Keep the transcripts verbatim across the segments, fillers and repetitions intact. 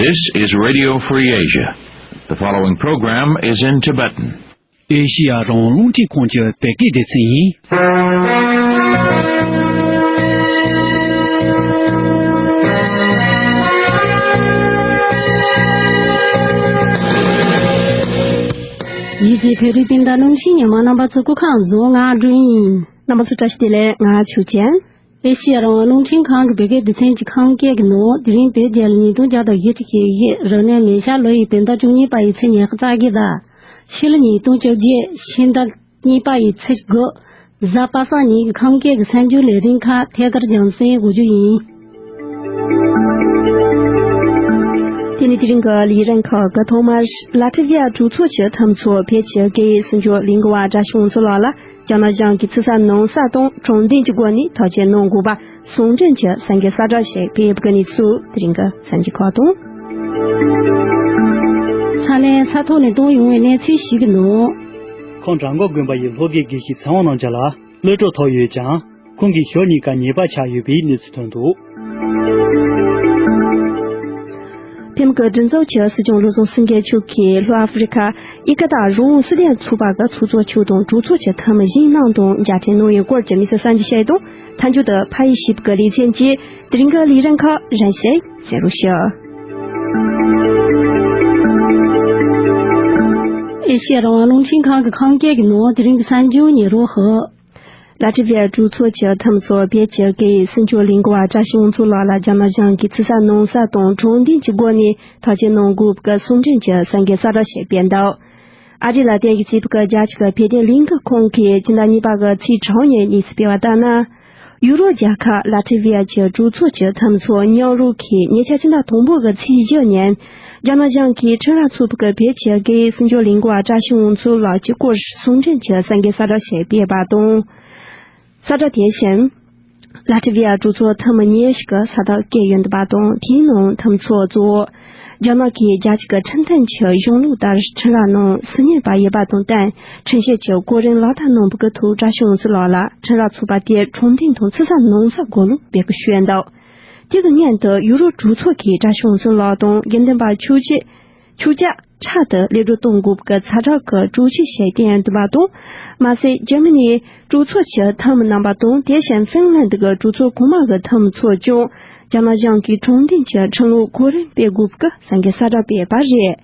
This is Radio Free Asia. The following program is in Tibetan. ཨེ་ཤི་ཡ་རང་དབང་རླུང་འཕྲིན་ཁང་གི་བོད་སྐད་སྡེ་ཚན་ཡིན། ཡིད་ཀྱི་བོད་རིགས་སྤུན་ཟླ་རླུང་འཕྲིན་ཉི་མ་རྣམ་པ་ཚོ་སྐུ་ཁམས་བཟང་། ང་སྒྲོན་ཡིན། རྣམ་པ་ཚོ་བཀྲ་ཤིས་བདེ་ལེགས། ང་ཆོས་ཅན། ཨེ་ཤི་ཡ་རང་དབང་རླུང་འཕྲིན་ཁང་གི་བོད་སྐད་སྡེ་ཚན་གྱི་ཁམས་སྐད་ཀྱི་ནང་དེ་རིང་བོད་རྒྱལ་ལོ་ཉིས་སྟོང་བརྒྱ་དང་བཞི་བཅུ་ཞེ་བཞི། རབ་གནས་མེ་ཤ་ལོ་ཡི་བོད་ཟླ་བཅུ་གཉིས་པ་ཡི་ཚེས་ཉི་ཤུ་རྩ་བརྒྱད་དང་། ཕྱི་ལོ་ཉིས་སྟོང་བཅོ་བརྒྱད་ཕྱི་ཟླ་གཉིས་པ་ཡི་ཚེས་དགུ། གཟའ་པ་སངས་ཉིན་གྱི་ཁམས་སྐད་ཀྱི་གསར་འགྱུར་ལས་རིམ་ཁག་ཐད་ཀར་རྒྱང་སྲིང་འགོ་འཛུགས་ཡིན། དེ་ནི་དེ་རིང་གི་ལས་རིམ་ཁག་གི་ཐོག་མར། ལ་ཏི་ཝི་ཡ་གྲོས་ཚོགས་ཀྱི་འཐུས་མི་ཚོ་བོད་ཀྱི་སྐད་ཡིག་སྲུང་སྐྱོབ་ལས་འགུལ་བ་བཀྲ་ཤིས་དབང་ཕྱུག་ལགས་ལ། རྒྱ་ནག་གཞུང་གིས་ཚུགས་ས་ནང་ས་དང་དྲང་བདེན་གྱི་སྒོ་ནས་ཐག་གཅོད་གནང་དགོས་པ་གསུང་འཕྲིན་གྱི་གསར་འགོད་གསལ་བསྒྲགས་ཤིག་སྤེལ་ཡོད་པའི་གནས་ཚུལ་དེ་རིང་གི་གསར་འགྱུར་ཁག་དང་། ས་གནས་ས་ཐོག་ནས་བཏང་ཡོང་བའི་གནས་ཚུལ་ཞིག་གི་ནང་། ཁམས་བྲག་འགོ་དགོན་པ་ཡི་སློབ་དགེ་དགེ་བཤེས་ཚེ་དབང་རྣམ་རྒྱལ་ལགས་གློད་གྲོལ་ཐོབ་ཡོད་ཀྱང་། ཁོང་གི་ཞོ་གཉིས་ཀ་ཉེས་པ་ཆགས་ཡོད་པའི་གནས་ཚུལ་ཐོན་འདུག། ཐེམ་གྱི་སྒྲིག་འཛུགས་ཀྱི་སྲིད་སྐྱོང་བློ་བཟང་སེང་གེ་མཆོག་གིས་ལྷོ་ཨ་ཧྥེ་རི་ཁ་ཨི་ཀ་ཏ་རང་དབང་སྲིད་དོན་ཚོགས་པ་གི་ཚོགས་གཙོ་མཆོག་དང་གྲོས་ཚོགས་ཀྱི་འཐུས་མི་གཞན་རྣམས་དང་མཇལ་འཕྲད་གནང་ཡོད་སྐོར་གྱི་མི་སེར་གསར་འགྱུར་ཞིག་དང་། མཐའ་མཇུག་ཏུ་ཕ་ཡུལ་ཞེས་པའི་ལེ་ཚན་གྱི་དེ་རིང་གི་ལས་རིམ་ཁག་རིམ་བཞིན་གསན་རོགས་ཞུ། ཨེ་ཤེ་ཡ་རང་དབང་རླུང་འཕྲིན་ཁང་གི་ཁམས་སྐད་ཀྱི་ནང་དེ་རིང་གི་གསར་འགྱུར་ཉན་རོགས་ཞུ། ལ་ཏི་ཝི་ཡ་གྲོས་ཚོགས་ཀྱི་འཐུས་མི་ཚོ་བོད་ཀྱི་སྐད་ཡིག་སྲུང་སྐྱོབ་ལས་འགུལ་བ་བཀྲ་ཤིས་དབང་ཕྱུག་ལགས་ལ་རྒྱ་ནག་གཞུང་གིས་ཚུགས་ས་ནང་ས་དང་དྲང་བདེན་གྱི་སྒོ་ནས་ཐག་གཅོད་གནང་དགོས་པའི་གསུང་འཕྲིན་གྱི་གསར་འགོད་གསལ་བསྒྲགས་ཤིག་སྤེལ་འདུག། ཨ་རི་ལ་བརྟེན་གྱི་བྱས་པའི་རྒྱལ་སྤྱི་གི་བོད་དོན་ལས་འགུལ་ཁང་གིས་སྤྱི་ཟླ་གཉིས་པ་གི་ཚེས་དྲུག་ཉིན་གནས་ཚུལ་སྤེལ་བ་ལྟར་ན། ཡུ་རོབ་རྒྱལ་ཁབ་ལ་ཏི་ཝི་ཡ་གྱི་གྲོས་ཚོགས་ཀྱི་འཐུས་མི་ཚོ་མཉམ་རུབ་ཀྱིས་ཉེ་ཆར་ཕྱི་ཟླ་དང་པོ་གི་ཚེས་བཞི་ཉིན། རྒྱ་ནག་གཞུང་གིས་ཁྲིམས་ར་ཚུགས་པའི་བོད་ཀྱི་སྐད་ཡིག་སྲུང་སྐྱོབ་ལས་འགུལ་བ་བཀྲ་ཤིས་དབང་ཕྱུག་ལགས་ཀྱི་སྐོར་གསུང་འཕྲིན་གྱི་གསར་འགོད་གསལ་བསྒྲགས་ཤིག་སྤེལ་བ་དང་། གསལ་བསྒྲགས་དེ་བཞིན། ལ་ཏི་ཝི་ཡ་གྲོས་ཚོགས་འཐུས་མི་ཉེར་བཞི་གིས་གསལ་བསྒྲགས་བཀོད་ཡོད་འདུག་པ་དང་། དེའི་ནང་འཐུས་མི་ཚོགས་གཙོ་བོ། རྒྱ་ནག་གིས་རྒྱལ་སྤྱི་གི་ཁྲིམས་མཐུན་གྱི་གཞུང་ལུགས་ལྟར་ཁྲིམས་ར་ནང་སྲིད་གཉེར་པ་ཡོད་པ་དང་བསྟུན། ཁྲིམས་བཤེར་གྱི་གོ་རིམ་ལག་བསྟར་གནང་བའི་ཐོག་བཀྲ་ཤིས་དབང་ཕྱུག་ལགས་ལ་ཁྲིམས་ར་ཚུགས་པ་དེ་དྲང་བདེན་དང་ཚུགས་ས་ནང་ས་དགོས་ལུགས་འབོད་སྐུལ་ཞུས་འདུག། དེ་གི་སྔོན་དུ་ཡུ་རོབ་གྲོས་ཚོགས་ཀྱིས་བཀྲ་ཤིས་དབང་ཕྱུག་ལགས་དང་དགེ་འདུན་པ་ཆོས་ཆོས་ཆོས་ཕྱོགས་ཕྲག་ཏུ་གློད་གྲོལ་གཏོང་དགོས་པའི་གསལ་བསྒྲགས་ཀྱི་གྲོས་ཆོད་ཞིག་བཏོན་ཡོད་འདུག་པ་དང་། མ་ཟད་འཇར་མ་ནིའི་གྲོས་ཚོགས་ཀྱི་འཐུས་མི་རྣམ་པ་དང་། དེ་བཞིན་ཧྥིན་ལན་ཌི་གི་གྲོས་ཚོགས་གོང་མ་གི་འཐུས་མི་ཚོས་ཀྱང་རྒྱ་ནག་གཞུང་གིས་དྲང་བདེན་གྱི་ཁྲིམས་ལུགས་གོ་རིམ་སྤེལ་དགོས་པའི་གསར་འགོད་གསལ་བསྒྲགས་སྤེལ་བ་རེད།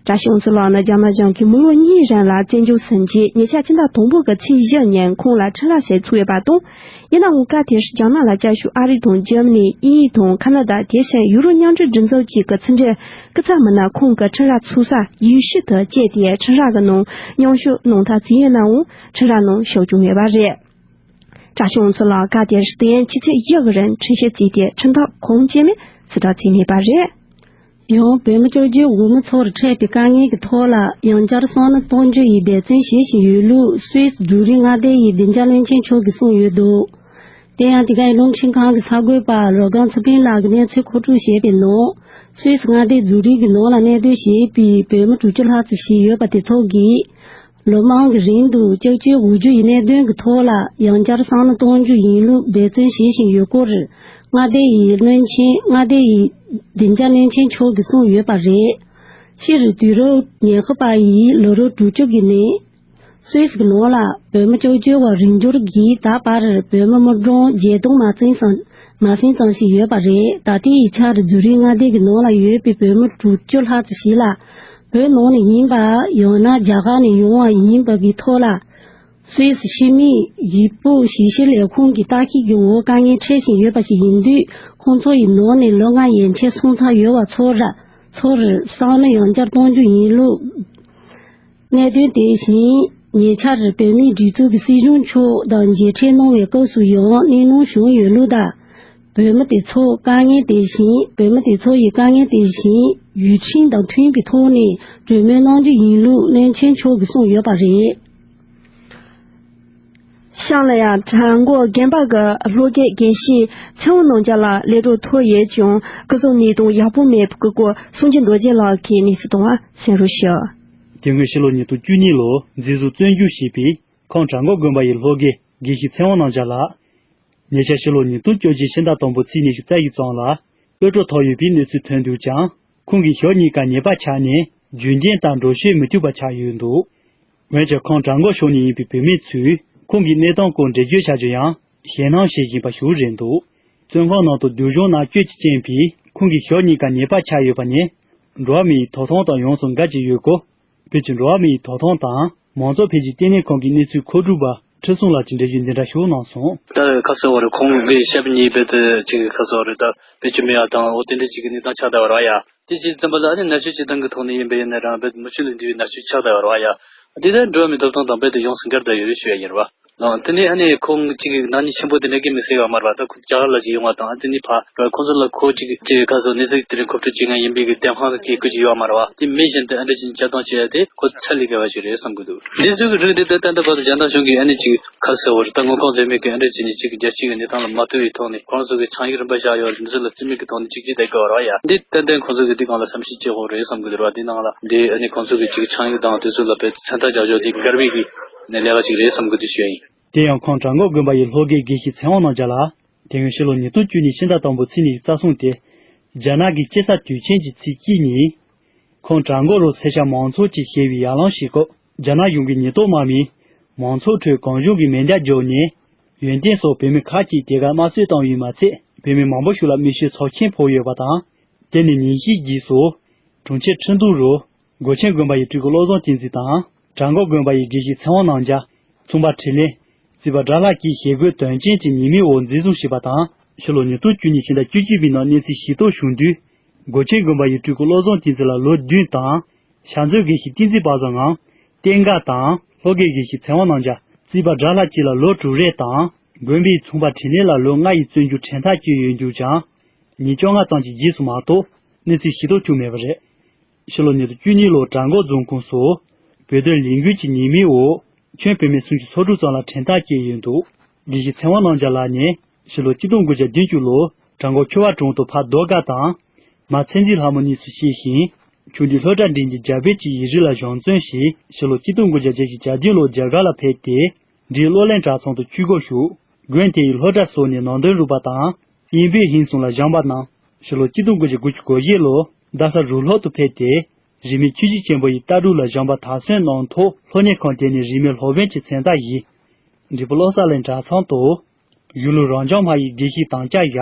བཀྲ་ཤིས་དབང་ཕྱུག་ལགས་ནི་རྒྱ་ནག་གཞུང་གིས་མི་ལོ་གཉིས་རིང་ལ་བཙོན་འཇུག་ཟིན་རྗེས་ཉེ་ཆར་ཕྱི་ཟླ་དང་པོ་གི་ཚེས་བཞི་ཉིན་ཁོང་ལ་ཁྲིམས་ར་ཞིག་ཚུགས་ཡོད་པ་དང་། ཡིན་ནའང་སྐབས་དེར་རྒྱ་ནག་ལ་བཅའ་བཞུགས་ཨ་རི་དང་འཇར་མ་ནི། དབྱིན་ཡུལ་དང་ཁ་ན་ཌ། དེ་བཞིན་ཡུ་རོབ་མཉམ་འབྲེལ་སྒྲིག་འཛུགས་བཅས་ཀྱི་ཕྱི་འབྲེལ་སྐུ་ཚབ་མི་སྣ་ཁོང་གི་ཁྲིམས་ར་ཚུགས་ས་ཡུལ་ཤུལ་དུ་བཅད་དེ་ཁྲིམས་ར་གི་ནང་མཉམ་ཞུགས་གནང་ཐབས་བྱས་ཡོད་ནའང་ཁྲིམས་ར་ནང་ཞུགས་བྱུང་ཡོད་པ་རེད། བཀྲ་ཤིས་དབང་ཕྱུག་ལགས་སྐབས་དེར་དུས་ཡུན་ཕྱི་ཚེས་བཞི་གི་རིང་ཁྲིམས་བཤེར་བྱས་ཏེ་ཁྲིམས་ཐག་གང་བཅད་མིན་ཕྱིར་བསྒྲགས་བྱས་མེད་པ་རེད། ཡང་བོད་མི་བཅོ་བརྒྱད་འོས་མི་ཚོར་འཕྲད་པའི་དཀའ་ངལ་གྱི་ཐོག་ལ་ཡང་བསྐྱར་བསམ་བློ་གཏོང་རྒྱུ་ཡི་འབད་བརྩོན་བྱེད་བཞིན་ཡོད་ལུགས་སུད་སི་འབྲུག་རིགས་མངའ་སྡེ་ཡི་བདེ་འཇགས་བློན་ཆེན་མཆོག་གིས་གསུངས་ཡོད་འདུག། དེ་ཡང་དེ་གའི་རླུང་འཕྲིན་ཁང་གི་གསར་འགོད་པ་རོ་སྒང་ཚེ་ཕིན་ལགས་ཀྱིས་གནས་ཚུལ་མཁོ་སྤྲོད་བྱས་པའི་ནང་། སུད་སི་མངའ་སྡེ་འབྲུག་རིགས་ཀྱི་ནང་ལ་གནས་སྡོད་བྱེད་པའི་བོད་མི་དྲུག་ཅུ་ལྷག་ཙམ་ཞིག་ཡོད་པ་དེ་ཚོ་གིས། ལོ་མང་གི་རིང་དུ་སྐྱབས་བཅོལ་འོས་བསྡུ་ཡི་གནད་དོན་གྱི་ཐོག་ལ་ཡང་བསྐྱར་བསམ་བློ་གཏོང་རྒྱུ་ཡིན་ལུགས་འབད་བརྩོན་བྱེད་བཞིན་ཡོད་སྐོར། མངའ་སྡེ་ཡི་བློན་ཆེན། མངའ་སྡེ་ཡི་བདེ་འཇགས་བློན་ཆེན་མཆོག་གིས་གསུངས་ཡོད་པ་རེད། སྤྱིར་དུས་རབས་ཉི་ཤུ་པ་ཡི་ལོ་རབས་དྲུག་ཅུ་གི་ནང་། སུད་སི་གི་ནང་ལ་བོད་མི་སྐྱབས་བཅོལ་བ་རིམ་འབྱོར་གྱིས་ད་བར་བོད་མི་མི་གྲངས་བརྒྱད་སྟོང་མ་ཟིན་ཙམ། མ་ཟིན་ཙམ་ཞིག་ཡོད་པ་རེད། ད་ལྟའི་ཆར་ཛུ་རིག་མངའ་སྡེ་གི་ནང་ལ་ཡོད་པའི་བོད་མི་དྲུག་ཅུ་ལྷག་ཙམ་ཞིག་ལ། བོད་ནང་ནས་ཡིན་པ། ཡང་ན་རྒྱ་གར་ནས་ཡོང་བ་ཡིན་པ་གི་ཐོག་ལ། སུད་སི་ཕྱི་མིའི་ཡུལ་སྤོ་ཞིབ་བཤེར་ལས་ཁུངས་ཀྱི་ལྟ་སྐྱོང་གི་འོག་དཀའ་ངལ་འཕྲད་བཞིན་ཡོད་པ་ཞིག་ཡིན་དུས། ཁོང་ཚོ་ཡི་ནང་ནས་ལོ་ལྔ་ཡན་ཆད་སོང་ཚར་ཡོད་པ་ཚོར། ཚོར་བསམ་བློ་ཡང་བསྐྱར་གཏོང་རྒྱུ་ཡིན་ལུགས། གནད་དོན་དེ་བཞིན་ཉེ་ཆར་བོད་མིའི་སྒྲིག་འཛུགས་ཀྱི་སྲིད་གཞུང་མཆོག་དང་མཇལ་འཕྲད་གནང་བའི་སྐབས་སུ་ཡང་གནས་གནང་བྱུང་ཡོད་ལུགས་དང་། བོད་མི་དེ་ཚོ་དཀའ་ངལ་དེ་བཞིན། བོད་མི་དེ་ཚོ་ཡི་དཀའ་ངལ་དེ་བཞིན་ཡུལ་ཁྲིམས་དང་མཐུན་པའི་ཐོག་ནས་གྲོས་མོལ་གནང་རྒྱུ་ཡིན་ལུགས་བློན་ཆེན་མཆོག་གིས་གསུངས་ཡོད་པ་རེད། ཤང་ལ་ཡང་བྲག་འགོ་དགོན་པ་གི་སློབ་དགེ་དགེ་བཤེས་ཚེ་དབང་རྣམ་རྒྱལ་ལགས་གློད་གྲོལ་ཐོབ་ཡོད་ཀྱང་སྐུ་གཟུགས་གནས་སྟངས་ཡག་པོ་མེད་པའི་སྐོར་སངས་རྒྱས་རྡོ་རྗེ་ལགས་ཀྱིས་གནས་ཚུལ་གཏོང་བ་གསན་རོགས་ཞུ། དེ་སྔོན་ཕྱི་ལོ་ཉིས་སྟོང་བཅུ་གཉིས་ལོར་འཛིན་བཟུང་བཙོན་འཇུག་བྱས་པའི་ཁམས་བྲག་འགོ་དགོན་པ་ཡི་སློབ་དགེ་དགེ་བཤེས་ཚེ་དབང་རྣམ་རྒྱལ་ལགས། ཉེ་ཆར་ཕྱི་ལོ་ཉིས་སྟོང་བཅོ་བརྒྱད་ཕྱི་ཟླ་དང་པོ་ཚེས་ཉི་ཤུ་རྩ་གཅིག་ཙམ་ལ་གློད་གྲོལ་ཐོབ་ཡོད་པའི་གནས་ཚུལ་ཐོན་འདུག་ཀྱང་། ཁོང་གི་ཞབས་གཉིས་ཀ་ཉེས་པ་ཆགས་ནས་རྒྱུན་ལྡན་དང་འགྲོ་བཤད་མི་ཐུབ་པ་ཆགས་ཡོད་འདུག་འོན་ཀྱང་ཁོང་བྲག་འགོ་ཕྱོགས་ནས་ཡིན་པའི་བུད་མེད་ཚོས་ཁོང་གི་གནས་སྟངས་སྐོར་འགྲེལ་བརྗོད་བྱ་རྒྱུ་ཡང་ཞེད་སྣང་བྱེད་བཞིན་པ་ཞིག་རེད་འདུག་བཙོན་ཁང་ནང་དུ་སྡུག་སྦྱོང་ནང་བཅུད་ཀྱི་རྐྱེན་པས་ཁོང་གི་ཞབས་གཉིས་ཀ་ཉེས་པ་ཆགས་ཡོད་པ་ནི་འགྲོ་བ་མི་ཡི་ཐོབ་ཐང་དང་ཡོངས་སུ་འགལ་གྱི་ཡོད་སྐོར། བོད་ཀྱི་འགྲོ་བ་མི་ཡི་ཐོབ་ཐང་དང་མང་གཙོ་འཕེལ་རྒྱས་ལྟེ་གནས་ཁང་གི་གནས་ཚུལ་མཁོ་སྒྲུབ་པ་ཁྲི་སྲོང་ལགས་ཀྱིས་འགྲེལ་བརྗོད་འདི་འདྲ་ཞིག་གནང་སོང་། ད་ཁ་གསལ་བ་རེད། ཁོང་གིས་ཞབས་གཉིས་རྦད་དེ་ཅིག་ཁ་གསལ་བ་རེད། ད་བོད་ཀྱི་མི་ཡ་དང་འོ་དེ་འདྲ་ཅིག་གི་གནས་སྟངས་ཆགས་བསྡད་པ་རེད་བ་ཡ། དེ་ཅིག་ཙམ་པ་ལ་ཨ་ནི་མནར་གཅོད་བྱེད་སྟངས་ཀྱི་ཐོག་ནས་ཡིན་པ་ཡིན་ན་རང་རྦད་དེ་མུ་མཐུད་ལ་འདི་བའི་མནར་གཅོད་ཆགས་བསྡད་པ་རེད་བ་ཡ། དེ་ད་འགྲོ་བ་མིའི་ཐོབ་ཐང་དང་རྦད་དེ་ཡོངས་སུ་འགལ་བསྡད་ཡོད་རེད་ཞུ་ཡ་ཡིན་རེད་བ། ཨ་དེ་ནས་ཨ་ནི་ཁོང་གཅིག་གི་ནག་ཉེས་ཆེན་པོ་དེ་འདྲ་གི་མི་སྲིད་ག་མ་རེད་བ། ད་ཁོ་རྒྱ་གར་ལ་ཅིག་ཡོང་བ་དང་ཨ་དེ་ནས་ཕ་ར་ཁོང་ཚོ་ལ་ཁོ་གཅིག་ཅིག་ཁ་སོ་གནས་ཚུལ་དེ་རིང་མཁོ་སྤྲོད་བྱེད་མཁན་ཡིན་པའི་གི་བདེན་དཔང་གི་སྐད་སྐུལ་ཅིག་ཡོད་མ་རེད་བ། དེ་མེད་བཞིན་དུ་ཨ་འདྲ་ཅིག་བྱ་སྟངས་བྱེད་ཡ་དེ་ཁོ་ཚད་ལས་བརྒལ་བ་ཞིག་རེད་བསམ་གི་འདུག་འདི་ཚོའི་གི་རིགས་དེ་ད་ལྟ་བར་དུ་རྒྱ་ནག་གཞུང་གིས་ཨ་ནི་ཅིག་ཁ་གསལ་བོར་ད་དངོས་ཁོག་འཛེམ་མེད་ཀྱི་ཨ་འདྲ་བྱས་ནས་ཅིག་རྒྱལ་སྤྱིའི་གི་གནས་སྟངས་ལ་མ་ལྟོས་པའི་ཐོག་ནས་ཁོ་རང་ཚོ་གི་ཆིངས་ཡིག་རིམ་པ་བཞག་ཡོད་རེད། འདི་ཚོ་ལ་རྩིས་མེད་ཀྱི་ཐོག་ནས་ཅིག་བྱེད་བསྡད་དགོས་པ་རེད་བ་ཡ། འདི་ཏན་ཏན་ཁོང་ཚོ་གི་འདི་སྒང་ལ་བསམ་ཤེས་བྱེད་དགོས་རེད་བསམ་གི་འདུག་ར། འདི་ནང་ལ་འདི་ཨ་ནི་ཁོང་ཚོ་གི་ཅིག་ཆིངས་ཡིག་དང་དེ་ཚོ་ལ་དཔེ་མཚོན་རྟགས་རྒྱག་ཕྱོགས་འདི་འགལ་བའི་གི་ནས་ལས་ཀ་ཅིག་རེད་བསམ་གི་འདུག་ཞུ་ཡ་ཡིན། དེ་ཡང་ཁོང་བྲག་འགོ་དགོན་པ་ཡི་ལྷོ་དགེ་དགེ་བཤེས་ཚེ་དབང་རྣམ་རྒྱལ་ལགས། དེ་སྔོན་ཕྱི་ལོ་ཉིས་སྟོང་བཅུ་གཉིས་ཕྱི་ཟླ་དང་པོ་ཚེས་གཉིས་ཀྱི་རྩ་སྲུང་དེ་རྒྱ་ནག་གི་ཅེ་ས་དུས་ཆེན་གྱི་ཚེས་གཅིག་ཉིན། ཁོང་བྲག་འགོ་རུ་སེར་སྐྱ་མང་ཚོགས་ཀྱིས་བྱས་པའི་ཡར་ལངས་ཞིག་སྐབས་རྒྱ་ནག་གཞུང་གིས་ཉེན་རྟོག་དམག་མིས་མང་ཚོགས་ཁྲོད་གང་བྱུང་གིས་མེ་མདའ་བརྒྱབ་ནས། ཡོན་ཏན་སོགས་བོད་མི་ཁག་ཅིག་དེ་གར་དམར་གསོད་བཏང་བའི་མ་ཚད་བོད་མི་མང་པོ་ཞིག་ལ་མི་གཤིས་ཚབས་ཆེན་ཕོག་ཡོད་པ་དང་། དེ་ནས་ཉིན་ཤས་རྗེས་སུ། གྲོང་ཁྱེར་ཁྲིན་ཏུའུ་རུ། སྒོ་ཆེན་དགོན་པ་ཡི་སྤྲུལ་སྐུ་བློ་བཟང་ཅན་ཙི་དང་། བྲག་འགོ་དགོན་པ་ཡི་དགེ་བཤེས་ཚེ་དབང་རྣམ་རྒྱལ། ཚོང་པ་འཕྲིན་ལས། རྩིས་པ་སྒྲ་ལྷ་བཅས་ཞི་རྒོལ་དོན་རྐྱེན་གྱི་ཉེས་མིང་འོག་འཛིན་བཟུང་བྱས་པ་དང་། ཕྱི་ལོ་ཉིས་སྟོང་བཅུ་གཉིས་ཕྱི་ཟླ་བཅུ་གཅིག་པའི་ནང་གནས་ཚུལ་ཞིབ་རྟོག་བྱུང་དུས། སྒོ་ཆེན་དགོན་པ་ཡི་སྤྲུལ་སྐུ་བློ་བཟང་ཅན་ཙི་ལ་ལོ་བདུན་དང་། ཤར་མཛོད་དགེ་བཤེས་བསྟན་འཛིན་དཔལ་བཟང་ངམ། རྟེན་དགའ་དང་། ལྷོ་དགེ་དགེ་བཤེས་ཚེ་དབང་རྣམ་རྒྱལ། རྩིས་པ་སྒྲ་ལྷ་བཅས་ལ་ལོ་དྲུག་རེ་དང་། དགོན་པའི་ཚོང་པ་འཕྲིན་ལས་ལ་ལོ་ལྔ་ཡི་བཙོན་འཇུག་ཁྲིམས་ཐག་བཅད་ཡོད་འདུག་ཀྱང་། ཉིན་བཅོ་ལྔ་ཙམ་གྱི་རྗེས་སུ་མ་གཏོགས་གནས་ཚུལ་ཞིབ་རྟོག་བྱུང་མེད་པ་རེད། ཕྱི་ལོ་ཉིས་སྟོང་བཅུ་གཉིས་ལོར་བྲག་འགོ་རྫོང་ཁོངས་སུ་བོད་དོན་ལས་འགུལ་གྱི་ཉེས་མིང་འོག་ཁྱོན་བོད་མི་སུམ་ཅུ་སོ་དྲུག་ཙམ་ལ་ཁྲིམས་ཐག་བཅད་ཡོད་འདུག་དགེ་བཤེས་ཚེ་དབང་རྣམ་རྒྱལ་ལགས་ནི་ཕྱི་ལོ་ཆིག་སྟོང་དགུ་བརྒྱ་བདུན་ཅུ་ལོར་བྲག་འགོ་ཆོས་བར་གྲོང་དུ་ཕ་རྡོ་དགའ་དང་། མ་ཚེ་འཛིན་ལྷ་མོ་གཉིས་སུ་སྐྱེས་ཤིང་། ཆུང་དུས་ལྷོ་བྲག་འབྲིང་གི་རྒྱལ་པོའི་གྱི་ཡིག་རིགས་ལ་གཞུང་བརྩོན་ཞིང་ཕྱི་ལོ་ཆིག་སྟོང་དགུ་བརྒྱ་བརྒྱད་ཅུ་གྱ་བདུན་ལོར་རྒྱ་གར་ལ་ཕེབས་ཏེ། འབྲིང་གློག་ལེན་གྲྭ་ཚང་དུ་ཆོས་སྒོར་ཞུགས། དགོན་དེ་ཡི་ལྷོ་བྲག་སོགས་ནས་ནང་དོན་རིག་པ་དང་། དབྱིན་བོད་ཧིན་གསུམ་ལ་སྦྱངས་པ་གནང་། ཕྱི་ལོ་ཆིག་སྟོང་དགུ་བརྒྱ་དགུ་བཅུ་གོ་བཞི་ལོར་རྡ་ས་རུ་ལྷོ་དུ་ཕེབས་ཏེ། རིས་མེད་ཆོས་བརྒྱུད་ཆེན་པོ་ཡི་ལྟ་གྲུབ་ལ་སྦྱངས་པ་དར་སོན་གནང་ཐོག་ལྷོ་གནས་ཁང་དེ་ནས་རིས་མེད་སློབ་དཔོན་གྱི་མཚན་རྟགས་བཞེས། འབྲས་སྤུངས་བློ་གསལ་གླིང་གྲྭ་ཚང་དུ། གཞིས་ལུས་རང་སྐྱོང་མ་ཡི་དགེ་བཤེས་དམ་བཅའ་བཞག་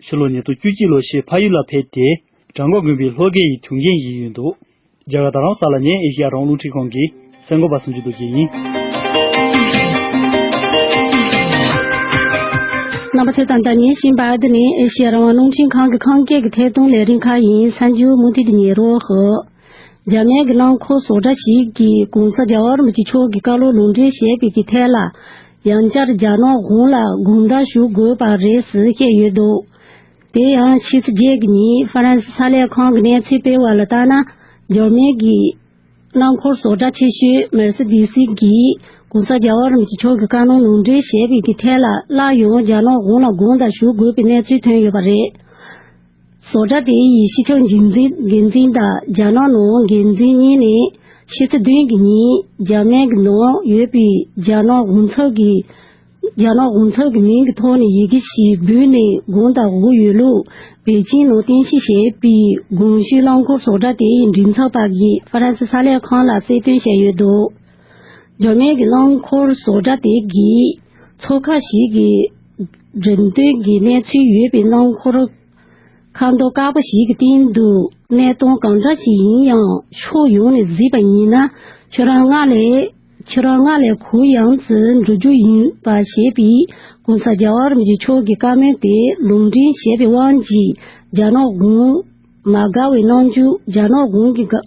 ཕྱི་ལོ་ཉིས་སྟོང་བཅུ་གཅིག་ལོར་ཕྱིར་ཕ་ཡུལ་ལ་ཕེབས་ཏེ། བྲག་འགོ་དགོན་པའི་སློབ་དགེ་ཡི་ཐུགས་འགན་བཞེས་ཡོད་འདུག་རྒྱ་གར་རྡ་རམ་ས་ལ་ནས་ཨེ་ཤེ་ཡ་རང་དབང་རླུང་འཕྲིན་ཁང་གི་གསར་འགོད་པ་སུམ་ཅུ་རྡོ་རྗེ་ཡིན། རྣམ་པ་ཚོས་ད་ལྟ་ཉན་བཞིན་པ་འདི་ནི་ཨེ་ཤེ་ཡ་རང་དབང་རླུང་འཕྲིན་ཁང་གི་ཁམས་སྐད་ཀྱི་ཐད་གཏོང་ལས་རིམ་ཁག་ཡིན། གསར་འགྱུར་མུ་མཐུད་དུ་ཉན་རོགས་ཞུ། འཇར་མན་གྱི་རླངས་འཁོར་བཟོ་གྲྭ་ཞིག་གིས་༧གོང་ས་༧རྒྱལ་བ་རིན་པོ་ཆེ་མཆོག་གི་བཀའ་སློབ་ལུང་འདྲེན་བྱས་པའི་གི་ཐད་ལ། ཡང་བསྐྱར་རྒྱ་ནག་གཞུང་ལ་དགོངས་དག་ཞུ་དགོས་པ་རེད་ཟེར་བཤད་ཡོད་འདུག་དེ་ཡང་ཕྱི་ཚེས་བརྒྱད་ཀྱི་ཉིན་ཧྥ་རན་སི་གསར་ལས་ཁང་གི་གནས་ཚུལ་སྤེལ་བ་ལ་ལྟར་ན། འཇར་མན་གྱི་རླངས་འཁོར་བཟོ་གྲྭ་ཆེ་ཤོས་མེར་སི་ཌི་སི་གིས་༧གོང་ས་༧རྒྱལ་བ་རིན་པོ་ཆེ་མཆོག་གི་བཀའ་སློབ་ལུང་འདྲེན་བྱས་པའི་གི་ཐད་ལ་སླར་ཡང་རྒྱ་ནག་གཞུང་ལ་དགོངས་དག་ཞུ་དགོས་པའི་གནས་ཚུལ་ཐོན་ཡོད་པ་རེད། བཟོ་གྲྭ་དེ་ཡི་སྤྱི་ཁྱབ་འགན་འཛིན་འགན་འཛིན་དང་རྒྱ་ནག་ནང་འགན་འཛིན་གཉིས་ནས་ཕྱི་ཚེས་བདུན་གྱི་ཉིན་འཇར་མན་གྱི་ནང་ཡོད་པའི་རྒྱ་ནག་དབང་ཚོགས་ཀྱི་རྒྱ་ནག་དབང་ཚོགས་ཀྱི་མིང་གི་ཐོག་ནས་ཡི་གེ་ཞིག་འབུལ་ནས་དགོངས་དག་དགོས་ཡོད་ལུགས་པེ་ཅིང་ནང་རྟེན་གཞི་བྱས་པའི་གོང་ཞུས་རླངས་འཁོར་བཟོ་གྲྭ་དེ་ཡི་མགྲིན་ཚབ་པ་གིས་ཧྥ་རན་སི་གསར་ལས་ཁང་ལ་གསལ་སྟོན་བྱས་ཡོད་འདུག་འཇར་མན་གྱི་རླངས་འཁོར་བཟོ་གྲྭ་དེ་གིས་ཚོགས་ཁག་ཞིག་གི་འགྲེམས་སྟོན་གྱི་གནས་ཚུལ་ཡོད་པའི་རླངས་འཁོར་ཁ་མདོག་དཀར་པོ་ཞིག་གི་སྟེང་དུ་གནས་སྟངས་གང་འདྲ་ཞིག་ཡིན་ཡང་ཕྱོགས་ཡོངས་ནས་གཟིགས་པ་ཡིན་ན་ཁྱེད་རང་སྔར་ལས་ཁྱེད་རང་སྔར་ལས་གུ་ཡངས་སུ་འགྲོ་རྒྱུ་ཡིན་པ་ཞེས་པའི་༧གོང་ས་༧རྒྱལ་བ་རིན་པོ་ཆེ་མཆོག་གི་བཀའ་མོལ་དེ་ལུང་འདྲེན་བྱས་པའི་དབང་གིས་རྒྱ་ནག་གཞུང་མ་དགའ་བའི་རྣམ་འགྱུར་རྒྱ་ནག་གཞུང་གི་དགའ་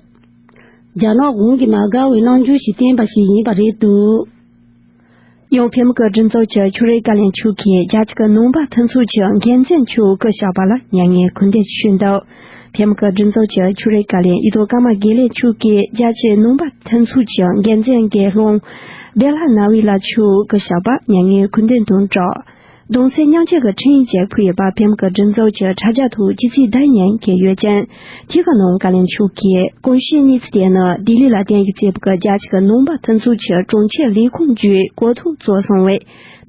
རྒྱ་ནག་གཞུང་གིས་མ་དགའ་བའི་རྣམ་འགྱུར་ཞིག་བསྟན་པ་ཞིག་ཡིན་པ་རེད་འདུག་ཡང་བོད་མི་གི་སྒྲིག་འཛུགས་ཀྱི་ཆོས་རིག་བཀའ་བློན་མཆོག་གིས་རྒྱ་ཆེ་གི་ནང་པ་མཐུན་ཚོགས་ཀྱི་འགན་འཛིན་མཆོག་སྐུ་གཤེགས་པ་ལ་མྱ་ངན་སྐུ་ལྡད་ཞུས་འདུག་བོད་མི་གི་སྒྲིག་འཛུགས་ཀྱི་ཆོས་རིག་བཀའ་བློན་གཡུ་ཐོག་ཀརྨ་དགེ་ལེགས་མཆོག་གིས་རྒྱ་ཆེ་ནང་པ་མཐུན་ཚོགས་ཀྱི་འགན་འཛིན་དགེ་སློང་བེ་ལ་ན་ཝི་ལ་མཆོག་སྐུ་གཤེགས་པ་མྱ་ངན་སྐུ་ལྡད་དང་སྦྲགས། གདུང་སེམས་མཉམ་སྐྱེད་ཀྱི་འཕྲིན་ཡིག་ཅིག་ཕུལ་ཡོད་པ་བོད་མི་གི་སྒྲིག་འཛུགས་ཀྱི་དྲ་རྒྱ་ཐོག་ཅི་ཚིག་བདག་ཉན་གྱི་ཡོད་ཅིང་། དེ་གི་ནང་བཀའ་བློན་མཆོག་གིས་གོང་ཞུས་གནས་ཚུལ་དེ་ནི་ལྡི་ལི་ལ་དེང་གི་ཚེས་པ་གི་རྒྱ་ཆེ་གི་ནང་པ་མཐུན་ཚོགས་ཀྱི་དྲུང་ཆེ་ལས་ཁུངས་བརྒྱུད་གོ་ཐོས་ཚོར་སོང་བས།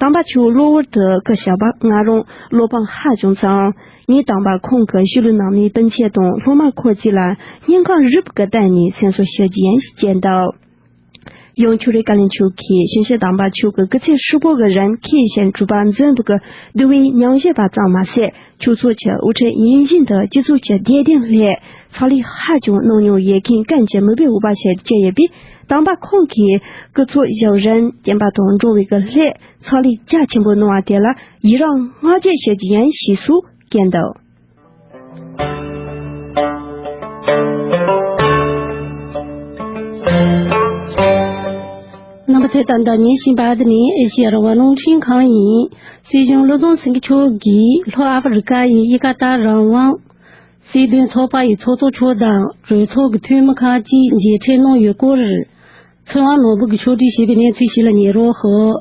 དམ་པ་མཆོག་གློ་བུར་དུ་སྐུ་གཤེགས་པ་ང་རང་བློ་ཕམ་ཧ་ཅང་ཚང་། ངས་དམ་པ་ཁོང་གི་ཤུལ་ལུས་རྣམས་ནས་སྤུན་མཆེད་དང་སློབ་མ་ཁོ་ཅིག་ལ་སྙིང་ཁོང་རུས་པའི་གཏིང་ནས་སེམས་གསོ་ཞུ་རྒྱུ་ཡིན་ཞེས་བརྗོད་འདུག། ཡང་ཆོས་རིག་བཀའ་བློན་མཆོག་གིས་ཞིང་གཤེགས་དམ་པ་མཆོག་གི་སྐུ་ཚེ་ཧྲིལ་པོ་གི་རིང་མཁས་ཤིང་གྲུབ་པ་འཛིན་པའི་གི་འདུལ་བའི་ཉམས་བཞེས་པ་ཙམ་མ་ཟད། ཆོས་ཚོགས་ཀྱི་དབུ་ཁྲིད་ཡིན་བཞིན་དུ་སྤྱི་ཚོགས་ཀྱི་བདེ་དོན་སླད་ཕྱག་ལས་ཧ་ཅང་གནང་མྱོང་ཡོད་མཁན་ཀུན་གྱི་མིག་དཔེ་འོད་པ་ཞིག་ཏུ་གྱུར་ཡོད་པས། དམ་པ་ཁོང་གིས་སྐུ་ཚེ་ཞབས་རིམ་བསྟན་པ་དང་འགྲོ་བའི་གི་སླད་ཕྱག་ལས་རྒྱ་ཆེན་པོ་གནང་བ་དེ་ལ་ཡི་རང་བསྔགས་བརྗོད་ཞུ་རྒྱུ་ཡིན་ཞེས་སོགས་བཀོད་འདུག། རྣམ་པ་ཚོས་ད་ལྟ་ཉན་བཞིན་པ་འདི་ནི་ཨེ་ཤེ་ཡ་རང་དབང་རླུང་འཕྲིན་ཁང་ཡིན། སྲིད་སྐྱོང་བློ་བཟང་སེང་གེ་མཆོག་གིས་ལྷོ་ཨ་ཧྥེ་རི་ཀ་ཡི་ཨི་ཀ་ཏ་རང་དབང་སྲིད་དོན་ཚོགས་པ་ཡི་ཚོགས་གཙོ་མཆོག་དང་གྲོས་ཚོགས་ཀྱི་འཐུས་མི་ཁག་ཅིག་མཇལ་འཕྲད་གནང་ཡོད་སྐོར། ཚེ་དབང་ནོར་བུ་གིས་ཕྱོགས་སྒྲིག་བྱས་པའི་གནས་ཚུལ་ཞིག་ལ་ཉན་རོགས་ཞུ།